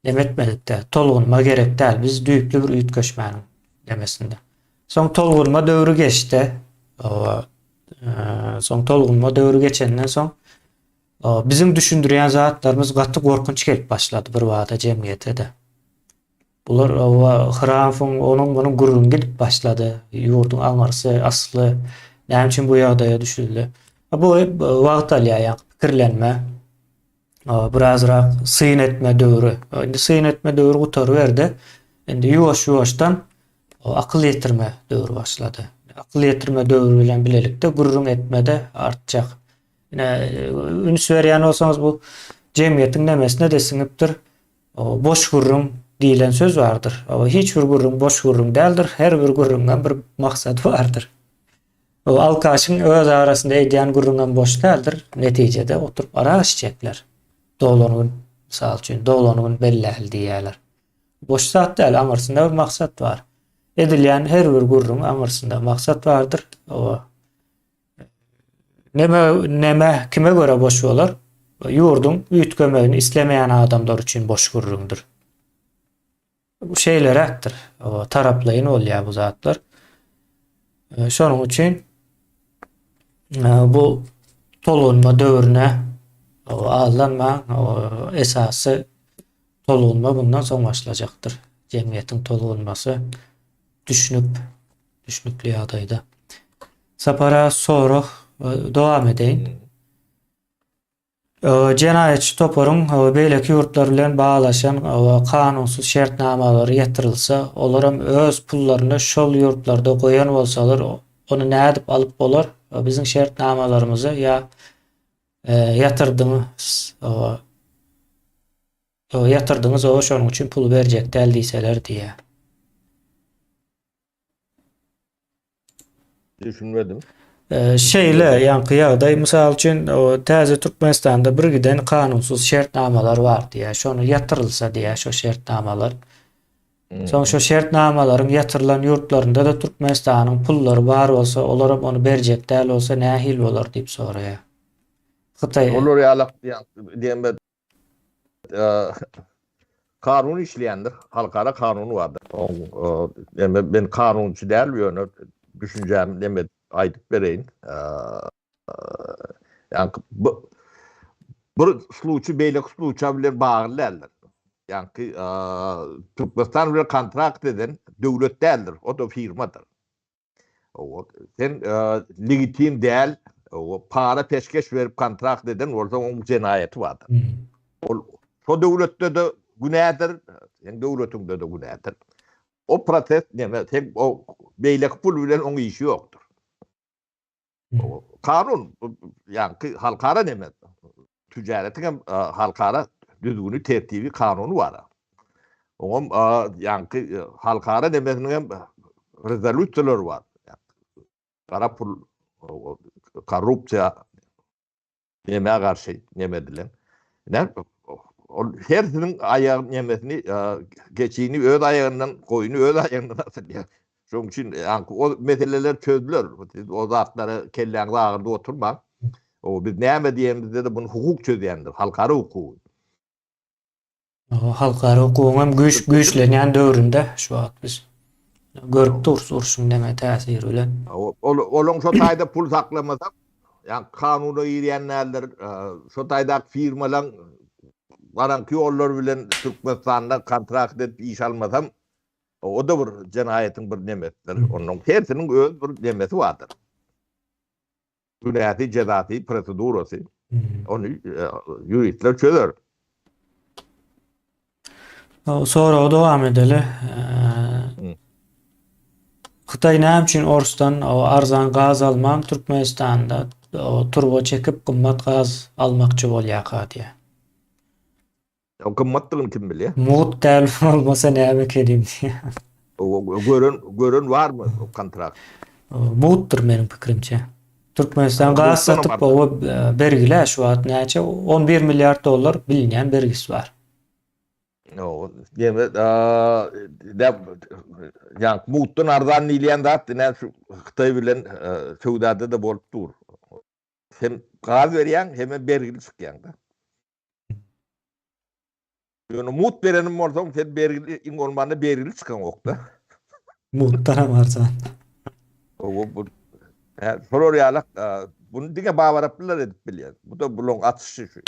neme etmedikde. Tolgunma gerek däl. Biz düýpli bir üýtgeşmäniň nemesinde. Soň tolgunma döwri geçdi. Soň tolgunma döwri geçenden soň biziň düşündirýän zatlarymyz gaty gorkunç gelip başlady birbada jemgyýete-de. Bular oba Hramyň onuň munuň gürrüňi gidip başlady. Ýurduň aňyrsy, asly näme üçin bu ýagdaýa düşüldi? Bu wagt alýar, ýa pikirlenme. Birazrak syn etme döwri. Indi syn etme döwri gutaryberdi. Indi ýuwaş-ýuwaşdan akyl ýetirme döwri başlady. Akyl ýetirme döwri bilen bilelikde gürrüň etme-de artjak. Ine, üns berýän bolsaňyz bu jemgyýetiň nemesine-de siňipdir. Boş gürrüň diýlen söz bardyr. Hiç bir gürrüň boş gürrüň däldir. Her bir gürrüňem bir maksady bardyr. O alkaşyň öz arasynda edýän gürrüňem boş däldir. Netijede oturyp arak içjekler. Doglan gün, mysal üçin, doglan gün belläli diýýärler. Boş zat däl, aňyrsynda bir maksat bar. Edilýän her bir gürrüň aňyrsynda maksat bardyr. O Neme, neme, kime görä boş bolar? Ýurduň üýtgemegini islemeýän adamlar üçin boş gürrüňdir. Bu şeýleräkdir. Taraplaýyn bolýar bu zatlar. E, şonuň üçin e, bu tolgunma döwrüne aldanma, esasy tolgunma bundan soň başlajakdyr. Jemgyýetiň tolgunmasy düşünip Düşnükli ýagdaýda. Sapara sorag e, dowam edeýin. E, jenaýatçy toparyň e, beýleki ýurtlar bilen baglaşan kanunsyz şertnamalary ýatyrylsa, olaram öz pullaryny şol ýurtlarda goýan bolsalar, ony nädip alyp bolar? Biziň şertnamalarymyzy ýa ýatyrdyňyz, ýatyrdyňyz, şonuň üçin pul berjek däl diýseler diýýär. Düşünmedim. Şeýle, ýaňky ýagdaý, mysal üçin, täze Türkmenistanda bir giden kanunsyz şertnamalar bar diýýär. Şony ýatyrylsa diýýär, şo şertnamalar. Soň şo şertnamalaryň ýatyrylan ýurtlarynda-da Türkmenistanyň pullary bar bolsa, olaram ony berjek däl bolsa nähili bolar diýip soraýar. Hytaý. Olar ýalak diýen Kanun işleýändir, halkara kanuny bardyr. Oň eme men kanunçy däl ýöne düşünjämi neme aýdyp bereýin. Ýaňky bu bir sluçy beýleki sluça bilen bagly däldir. Ýaňky Türkmenistan bilen kontrakt eden döwlet däldir, o-da firmadyr. Owa, sen legitim däl, owa, para peşgeş berip kontrakt eden bolsaň, oň jenaýaty bardyr. Ol şo döwletde-de günädir, seň döwletiňde-de günädir. O proses neme, sen o beýleki pul bilen oň işi ýokdur. Kanun, ýaňky halkara neme, tüjaretiň hem halkara düzgüni, tertibi, kanuny bar. Oňam ýaňky halkara nemesiniň hem rezolýusiýalary bar. Gara pul, korrupsiýa nemä garşy neme edilen. Näme ol hersiniň aýagy nemesini geçini öz aýagyndan, goýny öz aýagyndan asylýar. Şonuň üçin ýaňky o meseleler çözüler. Siz o zatlara kelläňizi agyrdyp oturmaň. O biz näme diýenimizde-de muny hukuk çözýändir, halkara hukugy. Halkara hukugyň hem güýç güýçlenýän döwründe şu wagt biz görüp durus urşuň näme täsiri bilen. Ol olaň şo taýda pul saklamasak, ýa kanuna girýän däldir. Şo taýdaky firmalaň garaňky ýollar bilen Türkmenistanda kontrakt edip iş almasam, o-da bir jenaýatyň bir nemesidir. Onuň hersiniň öz bir nemesi bardyr. Günäsi, jezasy, prosedurasy. Ony ýuristler çözer. Soragy dowam edeli. Hytaý näme üçin Orsdan arzan gaz alman Türkmenistanda turba çekip gymmat gaz almakçy bolýarka diýýär. O gymmatdygyny kim bilýär? Mugt däl bolmasa näme kerim diýýär. Gören gören barmy o kontrakt? Mugtdyr meniň pikirimçe. Türkmenistan gaz satyp owa bergilä şu wagt näçe? 11 milliard dollar bilinýän bergisi bar. Ýene ýa mutdan arzan diýilýän zat ine şu Hytaý bilen söwdada-da bolup dur. Hem gaz berýäň, hemem bergili çykýaň-da. Ýöne mut berenim bolsaň, sen bergili, iň bolmanda bergili çykaňok-da. Mutdan hem arzan. Owo bu şolar ýalak bunu diňe babaraplylar edip bilýär. Bu da bulaň açyşy şu.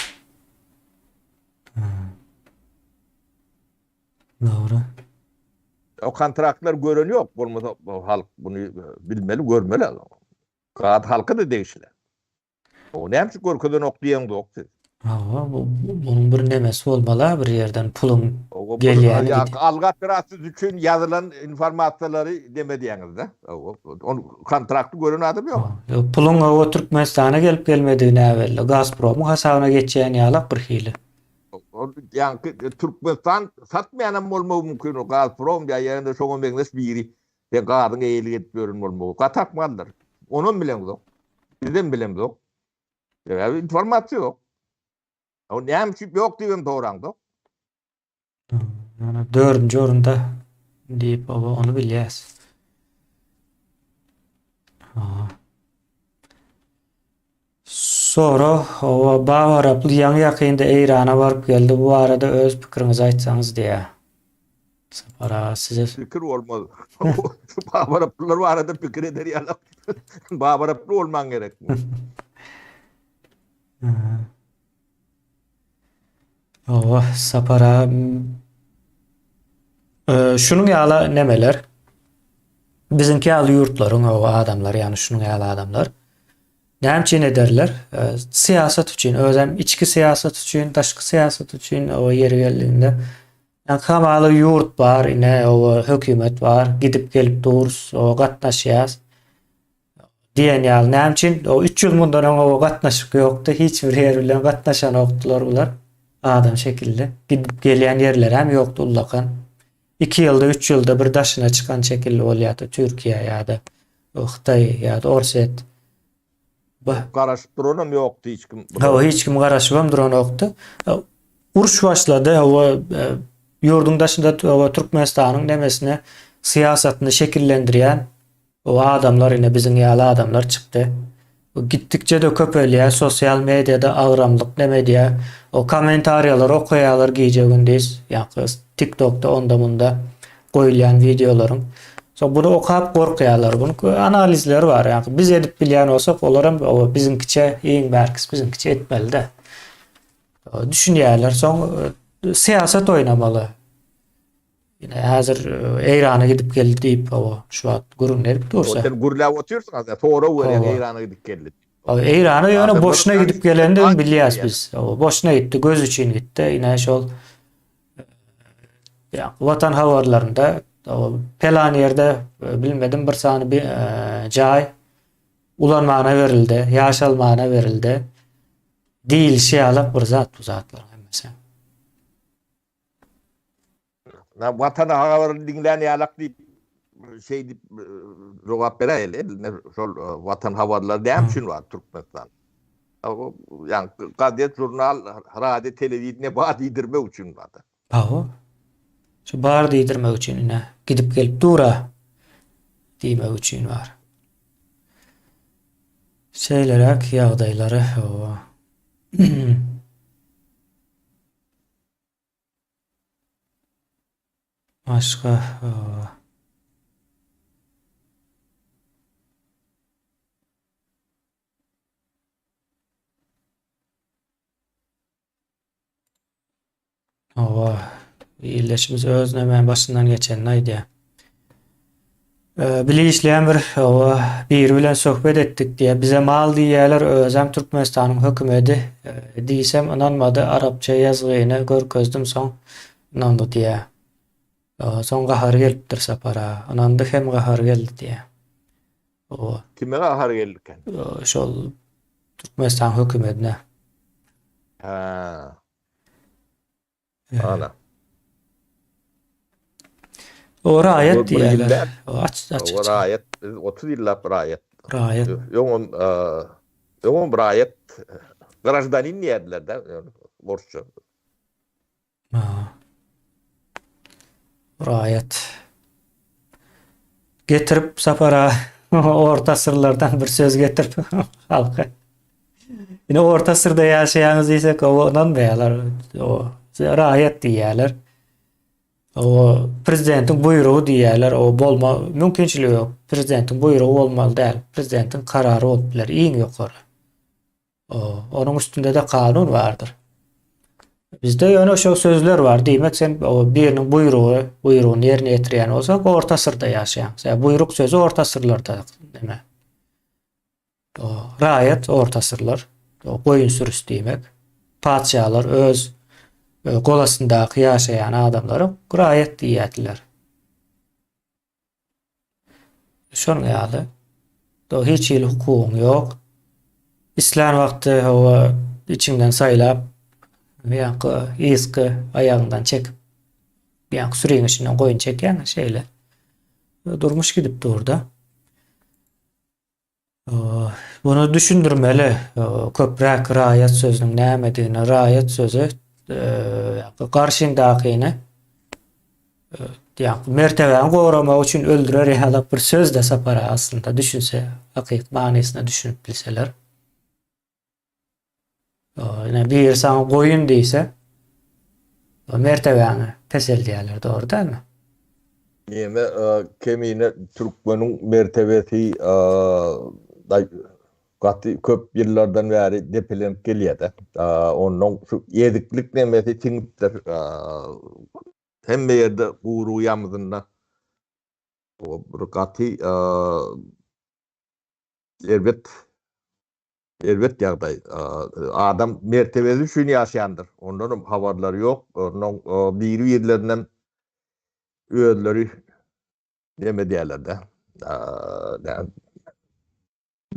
Dogry. O kontraktlar gören ýok, bolmasa halk bunu bilmeli, görmeli. Gaz halka da degişli. O näme üçin görkezenok diýeňzok siz. Hawa, bu bunuň bir nemesi bolmaly bir ýerden puluň gelýäni gidýäni. Algy operasiýasy üçin ýazylan informasiýalary neme diýeňizde. Ony kontrakty gören adam ýok. Ýok, puluň hawa Türkmenistana gelip gelmedigi näbelli. Gazpromyň hasabyna geçýän ýalak bir hili. Ol ýaňky Türkmenistan satmaýanam bolmagy mümkin o Gazprom ýa ýa-da şoňa meňzeş biri Sen gazyň eýelik edip ýören bolmagy gaty akmaldyr. Onam bilemzok. Bizem bilemzok. Sebäbi informasiýa ýok. O näme üçin ýok diýibem soraňzok. Ýöne dördünji orunda diýip oba ony bilýäs. Sorag, Hawa, Babaraply ýaňy-ýakynda Eýrana baryp geldi, bu barada öz pikiriňizi aýtsaňyz diýýär. Sapar aga size. Pikir bolmaz. Şu Babaraplylar barada pikir eder ýaly Babaraply bolmaň gerek. Hawa, Sapar aga şunuň ýaly nemeler biziňki ýaly ýurtlaryň hawa adamlary ýagny şunuň ýaly adamlar Näme üçin ederler? Syýasat üçin, özem içki syýasat üçin, daşky syýasat üçin o ýeri geldiginde. Ýa hamala ýurt bar, ine o hökümet bar, gidip gelip durus, o gatnaşýas. Diýen ýaly näme üçin? O 3 ýyl mundan öň o gatnaşyk ýokdy, hiç bir ýer bilen gatnaşanokdylar bular. Adam şekilde. Gidip gelýän ýerleri hem ýokdy ullakan. 2 ýylda, 3 ýylda bir daşyna çykan şekilli bolýardy Türkiýe ýa-da Hytaý ýa-da Orsýet. Garaşyp duranam ýokdy hiç kim. Hawa, hiç kim garaşybam duranokdy. Uruş başlady, hawa, ýurduň daşynda hawa Türkmenistanyň nemesine syýasatyny şekillendirýän o adamlar ine biziň ýaly adamlar çykdy. Gitdikçe-de köpelýär, sosial mediada agramlyk neme edýär. O kommentariýalary okaýarlar gije-gündiz, ýa-da TikTokda onda-munda goýulýan wideolaryň. Soň buny okap gorkýarlar. Bunuň analizleri bar. Ýa biz edip bilýän bolsak, olaram biziňkiçe iň bärkisi biziňkiçe etmeli-de. Düşünýärler. Soň syýasat oýnamaly. Ine häzir Eýrana gidip geldi diýip, hawa, şu wagt gürrüň edip dursa. Sen gürläp otyrsyň az, sorag berýäň Eýrana gidip geldi. Hawa, Eýrana ýöne boşuna gidip gelendigini bilýäs biz. Hawa, boşuna gitdi, göz üçin gitdi. Ine şol ýa Watan habarlarynda pelan ýerde bilmedim bir sany bir jaý ulanmana berildi, ýaşalmana berildi. Diýilişi ýaly bir zat bu zatlaryň hemmesi. Na Watan habaryny diňlän ýalak diýip şeý diýip jogap beräýeli. Eline şol Watan habarlary näme üçin bar Türkmenistan? Ýa gazet, žurnal, radio, telewideniýe bar diýdirmek üçin bar. Hawa. Şu bar diýdirmek üçin ine gidip gelip dur-a diýmek üçin bar. Şeýleräk ýagdaýlary hawa. Başga Hawa, ildeşimiz öz nämäň başyndan geçenini aýdýar. Bile işleýän bir hawa biri bilen söhbet etdik diýýär. Bize mal diýýärler, özem Türkmenistanyň hökümedi diýsem ynanmady, arapça ýazgyny görkezdim soň ynandy diýýär. Soň gahary gelipdir Sapara. Ynandy hem gahary geldi diýýär. Hawa. Kime gahary geldikä? Şol Türkmenistanyň hökümedine. Hä. Ana. O raýat diýýärler. Aç aç. O raýat, biz 30 ýyllap raýat. Raýat. Öňem öňem raýat graždanin diýerdiler-de, orsça. Ha. Raýat. Getirip Sapara orta asyrlardan bir söz getirip halka. Ine orta asyrda ýaşaýaňyz diýsek, o ynanmaýarlar. O raýat diýýärler. O prezidentiň buýrugy diýýärler. O bolma mümkinçiligi ýok. Prezidentiň buýrugy bolmaly däl. Prezidentiň karary bolup biler iň ýokary. Onuň üstünde-de kanun bardyr. Bizde ýöne şo sözler bar. Diýmek sen biriniň buýrugy, buýrugyny ýerine ýetirýän bolsaň, orta asyrda ýaşaýaň. Sen buýruk sözi orta asyrlarda näme? O raýat orta asyrlar, o goýun sürüsi diýmek. Patyşalar öz e, golastyndaky ýaşaýan adamlara raýat diýýärdiler. Şonuň ýaly. Do hiç hili hukugyň ýok. Islän wagty hawa içiňden saýlap, ýaňky yzky aýagyňdan çekip, ýaňky süriň içinden goýun çekýäň şeýle. Durmuş gidip dur-da. Muny düşündirmeli, köpräk raýat sözüniň nämedigini, raýat sözi garşyňdakyny mertebäňi goramak üçin öldürer ýaly bir söz-de Sapar aga aslynda düşünse, hakyky manysyna düşünip bilseler. Ine biri saňa goýun diýse, mertebäňi peseldýärler, dogry dälmi? Neme kemine türkmeniň mertebesi gaty köp ýyllardan bäri depelenip gelýärde. Onnoň şu eziklik nemesi siňipdir. Hemme ýerde gurugy ýamzynda. Bir gaty erbet Erbet ýagdaý. Adam mertebesi üçin ýaşaýandyr. Ondanam habarlary ýok. Onnoň biri-birlerinden özleri neme diýerler-de.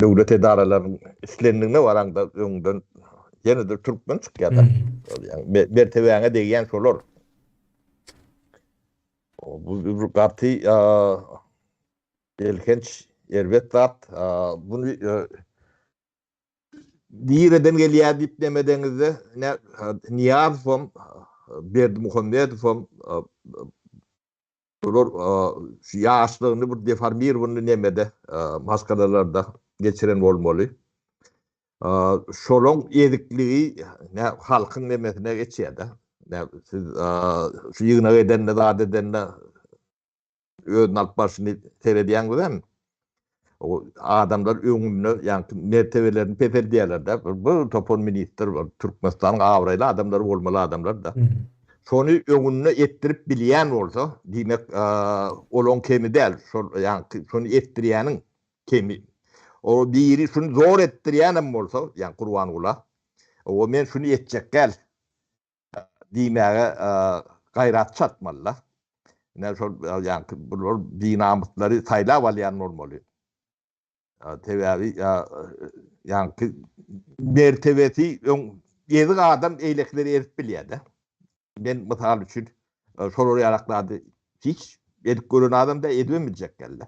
Döwlet edaralarynyň islendigine baraňda öňden ýene-de türkmen çykýar-da. Mertebäňe degýän şolar. Bu gaty Elhenç erbet zat. Buny nireden gelýär diýip neme edeňizde, ine Nyýazowam, Berdimuhamedowam bular şu ýaşlygyny bir deformirowanyny nemede, maşgalalarda geçiren bolmaly. Şolaň ezikligi halkyň nemesine geçýär-de. Siz şu ýygnak edende, zat edende özüni alyp barşyny seredýäňizem, o adamlar öňünde ýaňky mertebelerini peseldýärler-de. Bir topar ministr, Türkmenistanyň abraýly adamlary bolmaly adamlar-da. Şony öňünde etdirip bilýän bolsa, diýmek, olaň kemi däl, şol ýaňky şony etdirýäniň kemi. O biri şuny zor etdirýänem bolsa, ýaňky Gurbangula, o men şuny etjek däl diýmäge gaýrat çatmaly-da. Ine şol ýaňky bular binamyslary saýlap alýan bolmaly. Sebäbi ýaňky mertebesi öň ezik adam eýlekileri ezip bilýär-de. Men mysal üçin şolar ýalak zady hiç edip gören adam da edibem biljek däl-de.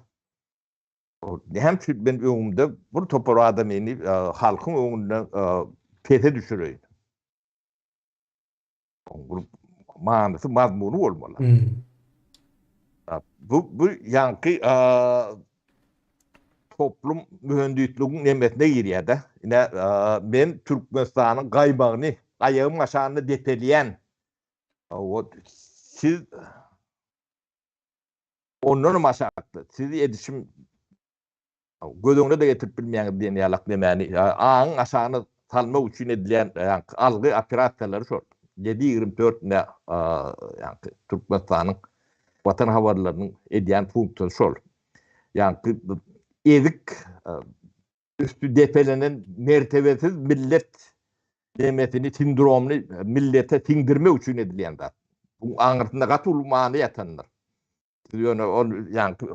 Näme üçin men öňümde bir topar adamyny halkyň öňünde pese düşüreýin? Bir manysy, mazmuny bolmaly. Hmm. Bu bu ýaňky toplum mühendisligiň nemesine girýär-de. Ine, men Türkmenistanyň gaýmagyny aýagym aşagynda depelýän. O siz ondanam aşakda. Sizi edişim Göz öňüne-de getirip bilmeýäňiz diýen ýalak nemäni, aňyň aşagyna salmak üçin edilýän ýaňky algy operasiýalary şol. 7-24 ne ýaňky Türkmenistanyň Watan habarlarynyň edýän funksiýasy şol. Ýaňky ezik üsti depelenen mertebesiz millet nemesini, sindromyny millete siňdirmek üçin edilýän zat. Bu aňyrsynda gaty uly many ýatandyr. Ýöne ol ýaňky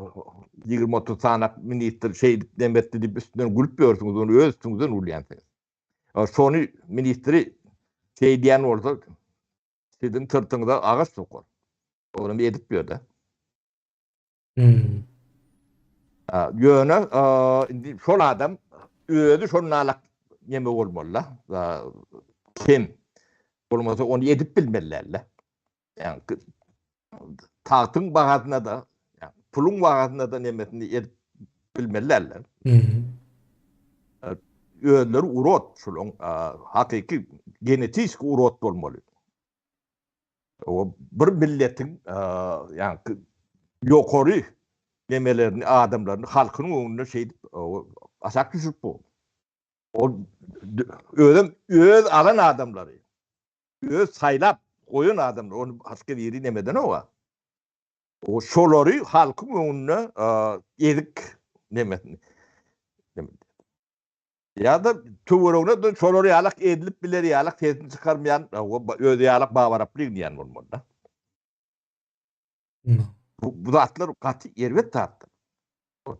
20-30 sanak ministr şeýdip neme etdi diýip üstünden gülüp ýörsüňiz, ony öz üstüňizden gülýänsiňiz. Şony ministri şeýdýän bolsa siziň syrtyňyza agaç sokar. Olam edip ýör-de. Hmm. Ýöne indi şol adam özi şol nalak neme bolmaly-da. Kem. Bolmasa ony edip bilmeli däl-de. Ýaňky. Tagtyň bahasyna-da, puluň bahasyna-da nemesini edip bilmeli däldir. Özleri urod, şolaň hakyky genetiki urod bolmaly. O bir milletiň ýaňky ýokary nemelerini, adamlaryny halkynyň öňünde şeýdip aşak düşürip bu. Ol özem öz alan adamlary, öz saýlap goýan adamlary, ony başga biri nemedenok-a. O şolary halkyň öňünde ezik nemesini. Ýa-da töweregine de şolar ýalak edilip biler ýalak sesini çykarmaýan, özi ýalak babaraply diýen bolmaly-da. Bu, bu zatlar gaty erbet zatlar.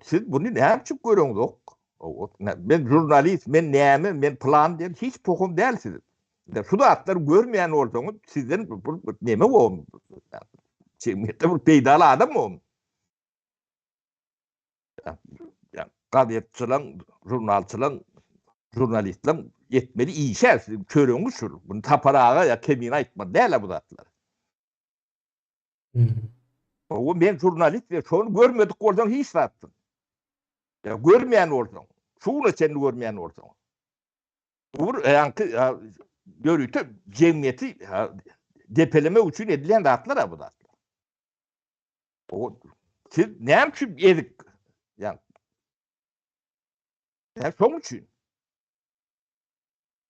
Siz buny näme üçin göreňzok? Men žurnalist, men näme, men plan diýen hiç pohum däl siz. Şu zatlary görmeýän bolsaňyz, sizden bu neme o? Jemgyýetde bir peýdaly adam o. Gazetçileň, žurnalçylaň, žurnalistleň etmeli işi siziň çöregiňiz şul. Bunu Sapar aga ýa Kemine aýtmaly däl bu zatlar. O men žurnalist we şony görmedik bolsaň hiç zatsyň. Ýa görmeýän bolsaň, şu güne çenli görmeýän bolsaň. Bu bir ýaňky ýörite jemgyýeti depelemek üçin edilýän zatlar bu zatlar. O siz näme üçin ezik? Ýa Ýa şoň üçin.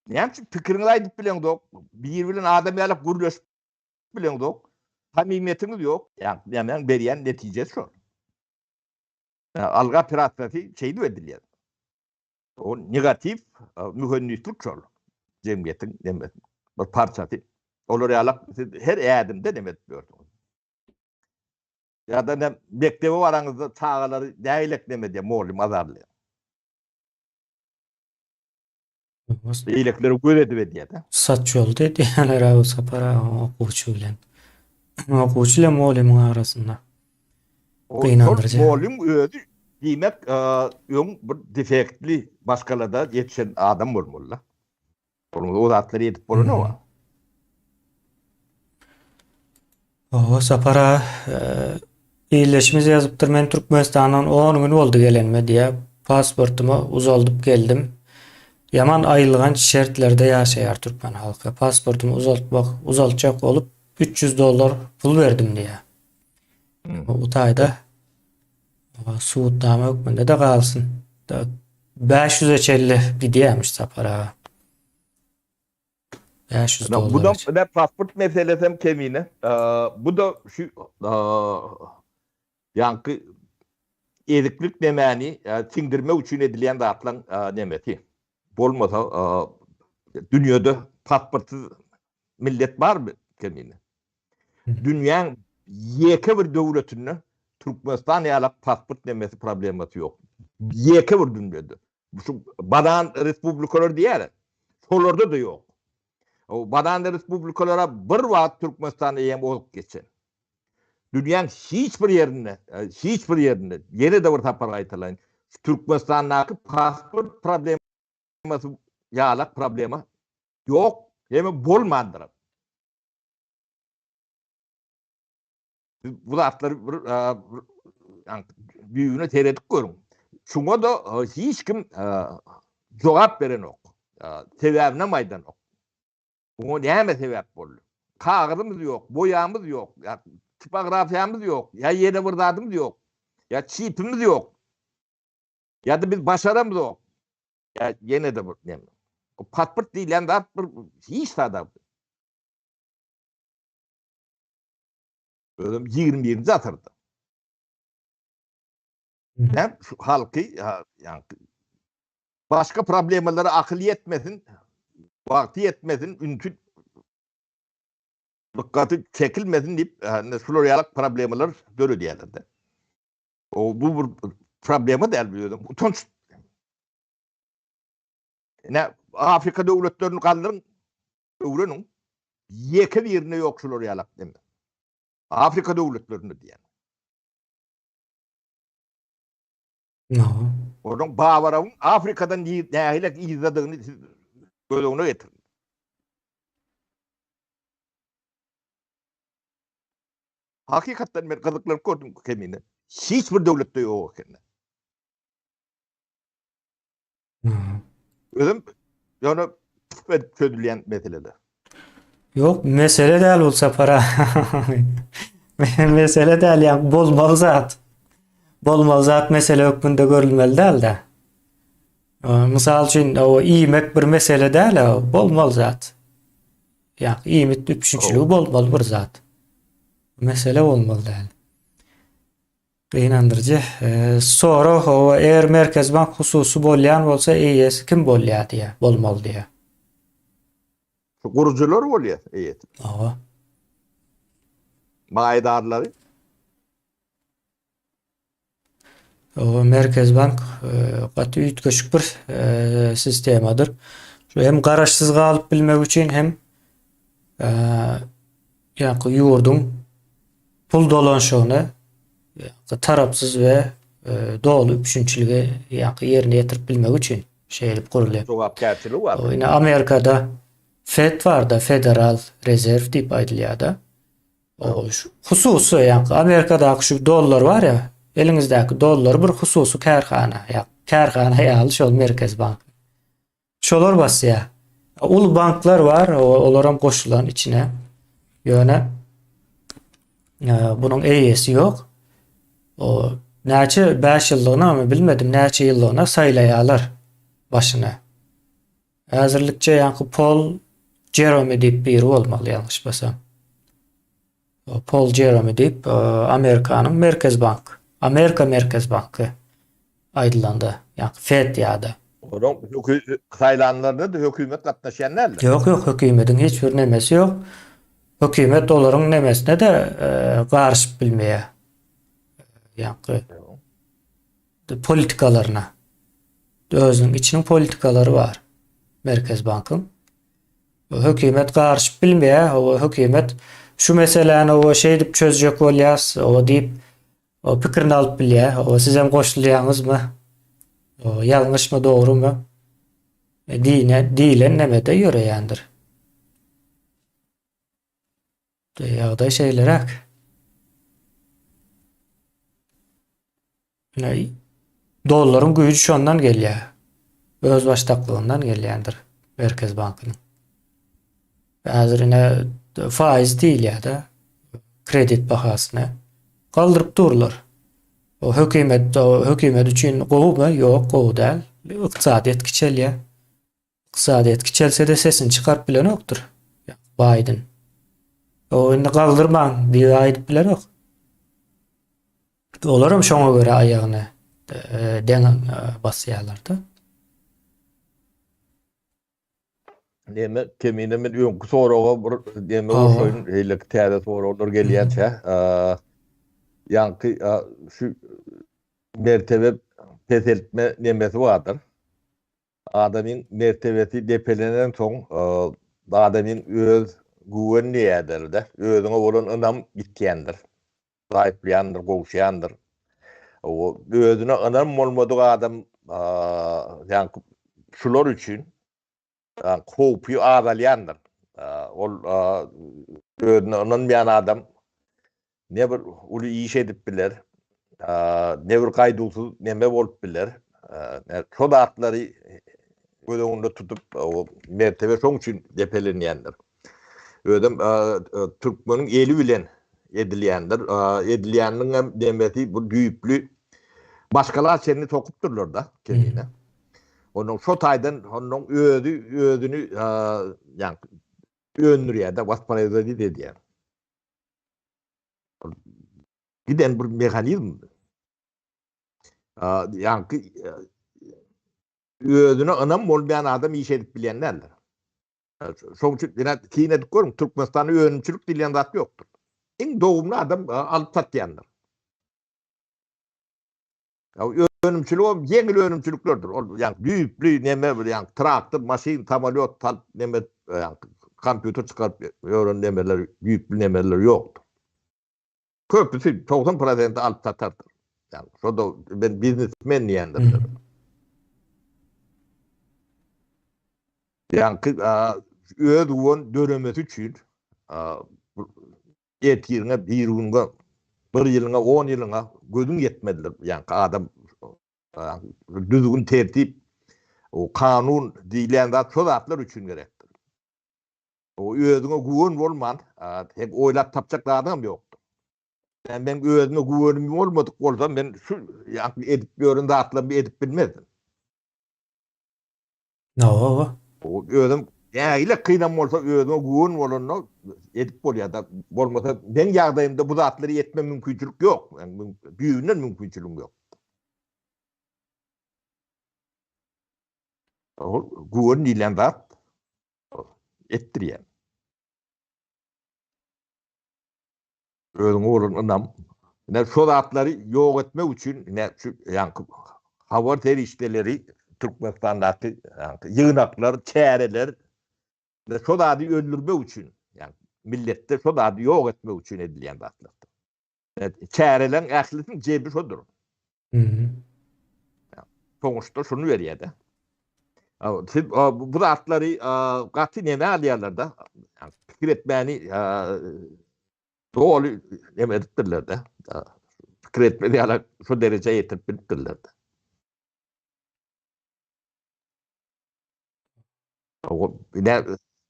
Näme üçin pikiriňizi aýdyp bileňzok? Bir bilen adam ýaly gürleşip bileňzok. Samimiýetiňiz ýok. Ýa nämäň berýän netijesi şol. Alga operasiýasy şeýdip edilýär. O negatiw mühendislik şol. Jemgyýetiň nemesi bir parçasy. Olar ýaly siz her ädimde neme edip ýörsüňiz. Ýa-da ne mekdebe baraňyzda çagalary nägilek neme edýär, mugallym azarlaýar. Beýlekileri göz edip edýär-de. Saç ýoldy edýärler o Sapar aga okuwçy bilen. Okuwçy bilen mugallymyň arasynda. Gynandyryjy. Mugallym özi diýmek öň bir defektli maşgalada ýetişen adam bolmaly-da. Onuň o zatlary edip bolanok. Oho Sapar aga ildeşimiz ýazypdyr men Türkmenistandan 10 gün boldy gelenime diýýär. Pasportymy uzaldyp geldim. Ýaman aýylganç şertlerde ýaşaýar türkmen halky. Pasportymy uzaltmak uzaltjak bolup 300 dollar pul berdim diýýär. Bu taýda subutnama hökmünde-de galsyn. 500-e çenli gidýärmiş Sapar aga. 500 dollar. Bu da ne pasport meselesi hem kemine. Bu da şu ýaňky eziklik nemäni siňdirmek üçin edilýän zatlaryň nemesi. Bolmasa dünýede pasportsyz millet barmy kemine? Dünýäň ýeke bir döwletinde Türkmenistan ýaly pasport nemesi problemasy ýok. Ýeke bir dünýede. Şu banan respublikalar diýýärler. Şolarda-da ýok. O banan respublikalara bir wagt Türkmenistan eýýäm ozup geçen. Dünýäň hiç bir ýerinde, hiç bir ýerinde, ýene-de bir sapar gaýtalaýyn, Türkmenistandaky pasport problemasy ýalak problema ýok hem bolmandyr. Bu zatlary bir düýbüne seredip görüň. Şuňa da hiç kim jogap berenok. Sebäbinem aýdanok. Muňa näme sebäp boldy? Kagyzymyz ýok, boýamyz ýok, ýa tipografiýamyz ýok, ýa ýene bir zadymyz ýok, ýa çipimiz ýok. Ýa-da biz başaramzok. Ýa ýene-de bir näme. Pasport diýilýän zat bir hiç zada. Özem 21-nji asyrda. Näme şu halky ýa başga problemalara akyl ýetmesin, wagty ýetmesin, ünsi dykgaty çekilmesin diýip, şular ýaly problemalar döredýärler-de. O bu bir problema däl bu özem utanç. Ne Afrika döwletlerini galdyryň, öwreniň. Ýeke birinde ýok şular ýalak deme. Afrika döwletlerinde diýen. No. Onuň Babarawyň Afrikadan nähili yzdadygyny siz göz öňüne getiriň. Hakykatdan men gyzyklanyp gördüm kemine. Hiç bir döwletde ýok eken. Özüm ýöne edip çözülýän meseleler. Ýok, mesele däl bul sapara. Mesele däl, ýa bolmaly zat. Bolmaly zat mesele hökmünde görülmeli däl-de. Mysal üçin, o iýmek bir mesele däl, bolmaly zat. Ýa iýmit üpjünçiligi bolmaly bir zat. Mesele bolmaly däl. Gynandyryjy. Sorag, hawa, eger Merkezi bank hususy bolýan bolsa, eýesi kim bolýar diýýär, bolmaly diýýär. Şu gurujylar bolýar eýesi. Hawa. Maýadarlary. Hawa, Merkezi bank gaty üýtgeşik bir sistemadyr. Şu hem garaşsyz galyp bilmek üçin hem ýa-da ýurduň pul dolanyşygyny tarapsyz we doly üpjünçiligi ýa-da ýerine ýetirip bilmek üçin şeýdip gurulýar. Jogapkärçiligi bar. Ine Amerikada Fed barda, Federal Rezerw diýip aýdylýar-da. Hususy, ýa-da Amerikadaky şu dollar bar ýa, eliňizdäki dollar bir hususy kärhana, ýa kärhana ýaly şol Merkezi bank. Şolar basýar. Uly banklar bar, olaram goşulan içine. Ýöne e, bunuň eýesi ýok. O näçe 5 ýyllygyna mı bilmedim, näçe ýyllygyna saýlaýarlar başyna. Häzirlikçe ýaňky Pol Jeromi diýip biri bolmaly ýalňyşmasam. Pol Jeromi diýip, Amerikanyň Merkez bank, Amerika Merkez banky aýdylanda, ýa Fed ýa-da. Onuň saýlanlaryna-da hökümet gatnaşýan däldir. Ýok, ýok, hökümediň hiç bir nemesi ýok. Hökümet olaryň nemesine-de garyşyp bilmeýär. Ýa-da politikalaryna. Özüniň içiniň politikalary bar Merkez bankyň. Hökümet garyşyp bilmeýär, hawa hökümet şu meseläni hawa şeýdip çözjek bolýas, hawa diýip o pikirini alyp bilýär. Hawa sizem goşulýaňyzmy? Hawa ýalňyşmy, dogrumy? E, diýne, diýlen nemede ýöreýändir. Ýagdaý şeýleräk. Ine, dollaryň güýji şondan gelýär. Özbaşdaklygyndan gelýändir Merkez bankynyň. Häzir ine faiz diýilýär-de, kredit bahasyny galdyryp durlar. O hökümet, o hökümet üçin gowumy? Ýok, gowy däl. Ykdysadyýet kiçelýär. Ykdysadyýet kiçelse-de sesini çykaryp bilenokdyr. Baýden. O indi galdyrmaň diýip aýdyp bilenok. Olaram şoňa görä aýagyny deň basýarlar-da. Neme, kemine men öňki soraga bir neme goşaýyn, beýleki täze soraglar gelýänçä. Ýaňky şu mertebe peseltme nemesi bardyr. Adamyň mertebesi depelenensoň, adamyň öz güwen diýýärler-de, özüňe bolan ynam ýitýändir. Zaýyplaýandyr, gowşaýandyr. Özüne ynam bolmadyk adam ýaňky şular üçin howpy azalýandyr. Ol özüne ynanmaýan adam ne bir uly iş edip biler, ne bir gaýduwsyz neme bolup biler. Şo zatlary göz öňünde tutup, mertebe şoň üçin depelenýändir. Özem türkmeniň eli bilen edilýändir. Edilýäniniň hem demesi bu düýpli maşgala çenli sokupdyrlar-da kemine. Onuň şo taýdan onuň özi özüni ýa öndürýär-de, wasproizwodit edýär. Giden bir mehanizm. Ýaňky özüne ynam bolmaýan adam iş edip bilýän däldir. Şoň üçin ýene syn edip görüň, Türkmenistanda önümçilik diýilýän zat ýokdur. Iň dogumly adam alyp satýandyr. Ya önümçilik o ýeňil önümçiliklerdir. Ol ýa düýpli neme bir ýa traktor, maşyn, samolýot salyp neme ýa kompýuter çykaryp ýören nemeler, düýpli nemeler ýokdur. Köpüsi 90 prosenti alyp satardyr. Ýa şo-da ben biznesmen diýendirler. Ýaňky öz guwan döremesi üçin ertiriňe, birigüňe. Bir ýylyňa, on ýylyňa gözüň ýetmezdir. Ýaňky adam düzgün tertip, kanun diýilýän zat şo zatlar üçin gerekdir. O özüňe güwen bolman, sen oýlap tapjak zadyňam ýokdur. Yani men özüme güwenim bolmadyk bolsa, men şu ýaňky edip ýören zatlarymy edip bilmezdim. Hawa. O özüm nähili kynam bolsa özüňe güwen bolanda edip bolýar-da. Bolmasa meň ýagdaýymda bu zatlary etme mümkinçilik ýok. Yani düýbünden mümkinçiligim ýok. Ol güwen diýlen zat etdirýär. Özüňe bolan ynam. Ine şo zatlary ýok etmek üçin ine şu ýaňky habar serişdeleri Türkmenistandaky ýaňky ýygnaklar, çäreler ine şo zady öldürmek üçin, ýaňky milletde şo zady ýok etmek üçin edilýän zatlardyr. Çäreleriň ählisiniň jebi şodur. Soňuşda şuny berýär-de. Siz bu zatlary gaty neme alýarlar-da. Pikir etmäni doly neme edipdirler-de. Pikir etmez ýaly şu derejä ýetirip bilipdirler-de.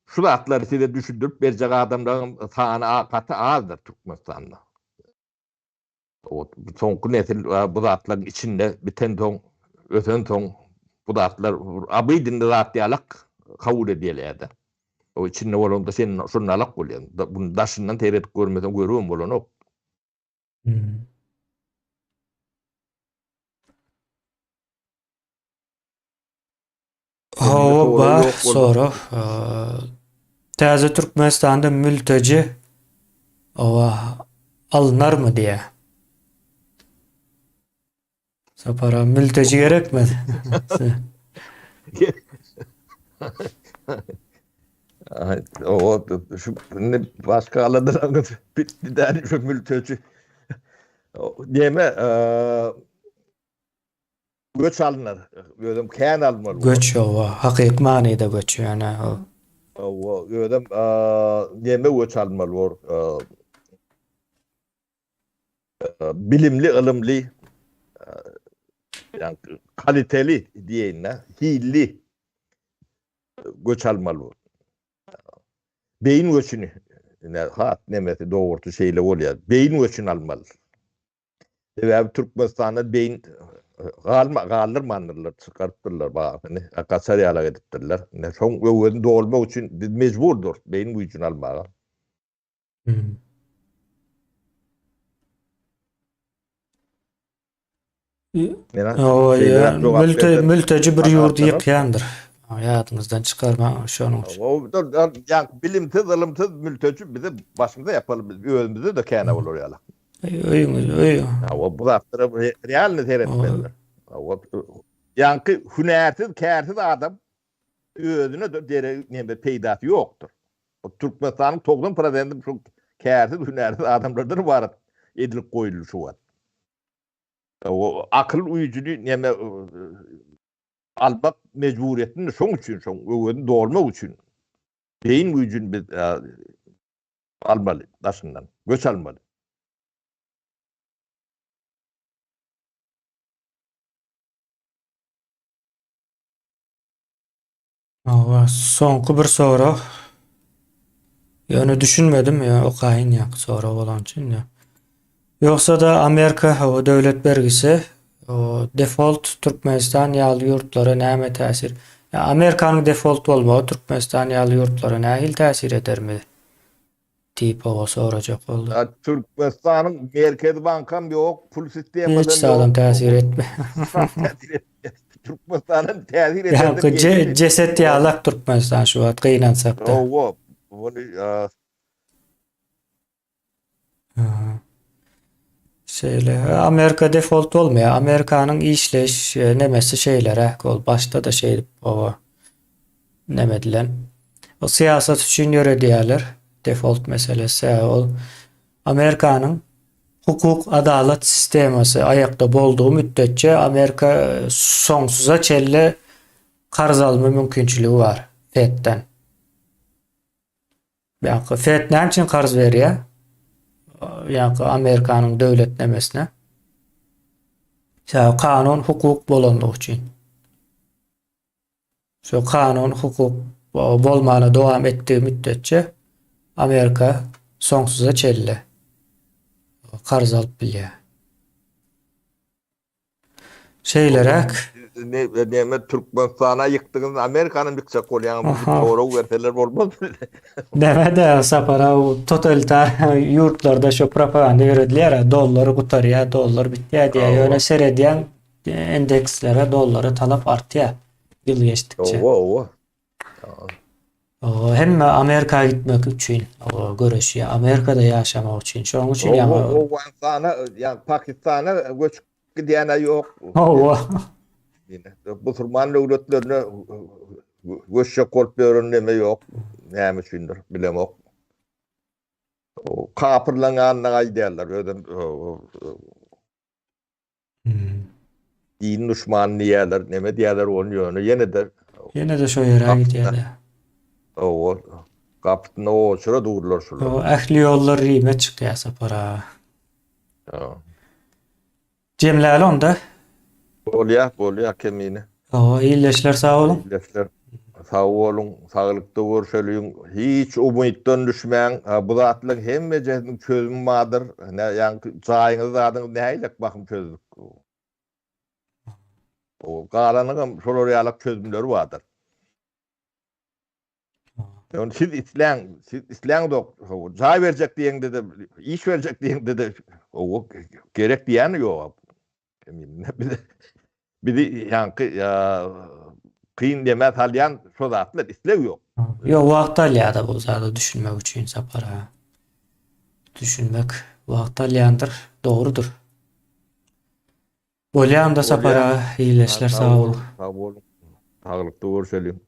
Şu zatlary size düşündirip berjek adamlaryň sany gaty azdyr Türkmenistanda. Soňky nesil bu zatlaryň içinde bitensoň, ösensoň bu zatlar obydinny zat ýalak kabul edýärler-de. O içinde bolanda sen şundalak bolýaň. Bunu daşyndan seredip görmeseň görübem bolanok. Hawa bar sorag. Täze Türkmenistanda mülteji owa alynarmy diýä. Sapara mülteji gerekmi? O şu indi başga aladalarňyz bitdi däl şu mülteji. Neme Göç alnar. Özem kän almaly. Göç hawa, hakyky manyda göç ýöne ol. Hawa, özem neme göç almaly bor. Bilimli, ylymly, ýa kaliteli diýeýin-de, hilli göç almaly bor. Beýin göçüni, ine hat nemesi dogrusy şeýle bolýar. Beýin göçüni almaly. Sebäbi Türkmenistanda beýin galma galdyrmandyrlar, çykarypdyrlar bagyny, gaçar ýalak edipdirler. Ine şoň öwezini dolmak üçin biz mejburdyrys beýin güýjüni almaga. Hmm. Mülte, mülteji bir ýurdy ýykýandyr. Ýadyňyzdan çykarmaň şonuň üçin. Ýa bilimsiz, ylymsyz mülteji bize başymyza ýapaly biz özümizde-de känä bolar ýaly. Öýüňiz, öý. Hawa, bu zatlara realny seretmelidir. Hawa, ýaňky hünärsiz, kärsiz adam özüne-de deregi neme peýdasy ýokdur. Türkmenistanyň 90 prosenti şu kärsiz, hünärsiz adamlardan ybarat edilip goýuldy şu wagt. O akyl güýjüni neme almak mejburiýetinde şoň üçin, şoň öwezini dolmak üçin beýin güýjüni biz almaly daşyndan, göç almaly. Hawa, soňky bir sorag. Ýöne düşünmedim, ýa okaýyn ýa sorag bolan üçin ýa. Ýogsa-da Amerika hawa döwlet bergisi o default Türkmenistan ýaly ýurtlara näme täsir? Ýa Amerikanyň default bolmagy Türkmenistan ýaly ýurtlara nähili täsir edermi? Diýip hawa sorajak boldy. Türkmenistanyň Merkezi bankam ýok, pul sistemasam ýok. Hiç zadam täsir etmeýär. Türkmenistana täsir ederden Ýa jeset ýalak Türkmenistan şu wagt gynansakda. Hawa, ony Şeýle Amerika default bolmaýar. Amerikanyň işleýiş nemesi şeýleräk ol başda-da şeýdip oba neme edilen. O syýasat üçin ýöredýärler default meselesi. Ol Amerikanyň hukuk adalat sistemasy aýakda boldugy müddetçe Amerika soňsuza çenli karz alma mümkinçiligi bar Fed-den. Ýa Fed näme üçin karz berýär? Ýa-da Amerikanyň döwlet nemesine. Sebäbi kanun hukuk bolanlygy üçin. Şu kanun hukuk bolmana dowam etdigi müddetçe Amerika soňsuza çenli karz alyp bilýär. Şeýleräk. Ne, näme Türkmenistana ýykdyňyz, Amerikany ýykjak bolýaňyz, bu sorag berseler bolmaz. Näme-de Sapar aga, totalitar ýurtlarda şo propaganda ýöredilýär, dollar gutarýar, dollar bitýär diýýär. Ýöne seredýäň indekslere, dollara talap artýar ýyl geçdikçe. Owa, owa. Owa, hemme Amerika gitmek üçin owa göreşýär, Amerikada ýaşamak üçin. Şonuň üçin ýaňy Owganystana, ýa Pakistana göçüp gidýän-ä ýok. Owa. Musulman döwletlerine göçjek bolup ýören neme ýok. Näme üçindir, bilemok. Kapyrlaryň ýanyna gaýdýarlar, özem Din duşmany diýýärler, neme diýýärler ony ýöne ýene-de Ýene-de şo ýere gidýärler. Hawa, gapysynda oçura durlar şular. Hawa, ähli ýollar Rime çykýar Sapar aga. Hawa. Jemläli onda. Bolýar, bolýar Kemine. Hawa, ildeşler sag boluň. Ildeşler sag boluň, saglykda görşeliň. Hiç umytdan düşmäň. Bu zatlaryň hemmejesiniň çözümi bardyr. Ine, ýaňky jaýyňyzy zadyňyzy nähilek bahym çözdük. O galanyňam şolar ýalak çözümleri bardyr. Ýöne siz isläň, siz isläňzok, jaý berjek diýeňde-de, iş berjek diýeňde-de, gerek diýýäni ýok. Bizi bizi ýaňky kyn demä salýan şo zatlar isleg ýok. Ýok, wagt alýar-da bu zada düşünmek üçin Sapar aga. Düşünmek wagt alýandyr, dogrudyr. Bolýa onda Sapar aga, ildeşler sag boluň. Sag boluň. Saglykda görşeliň.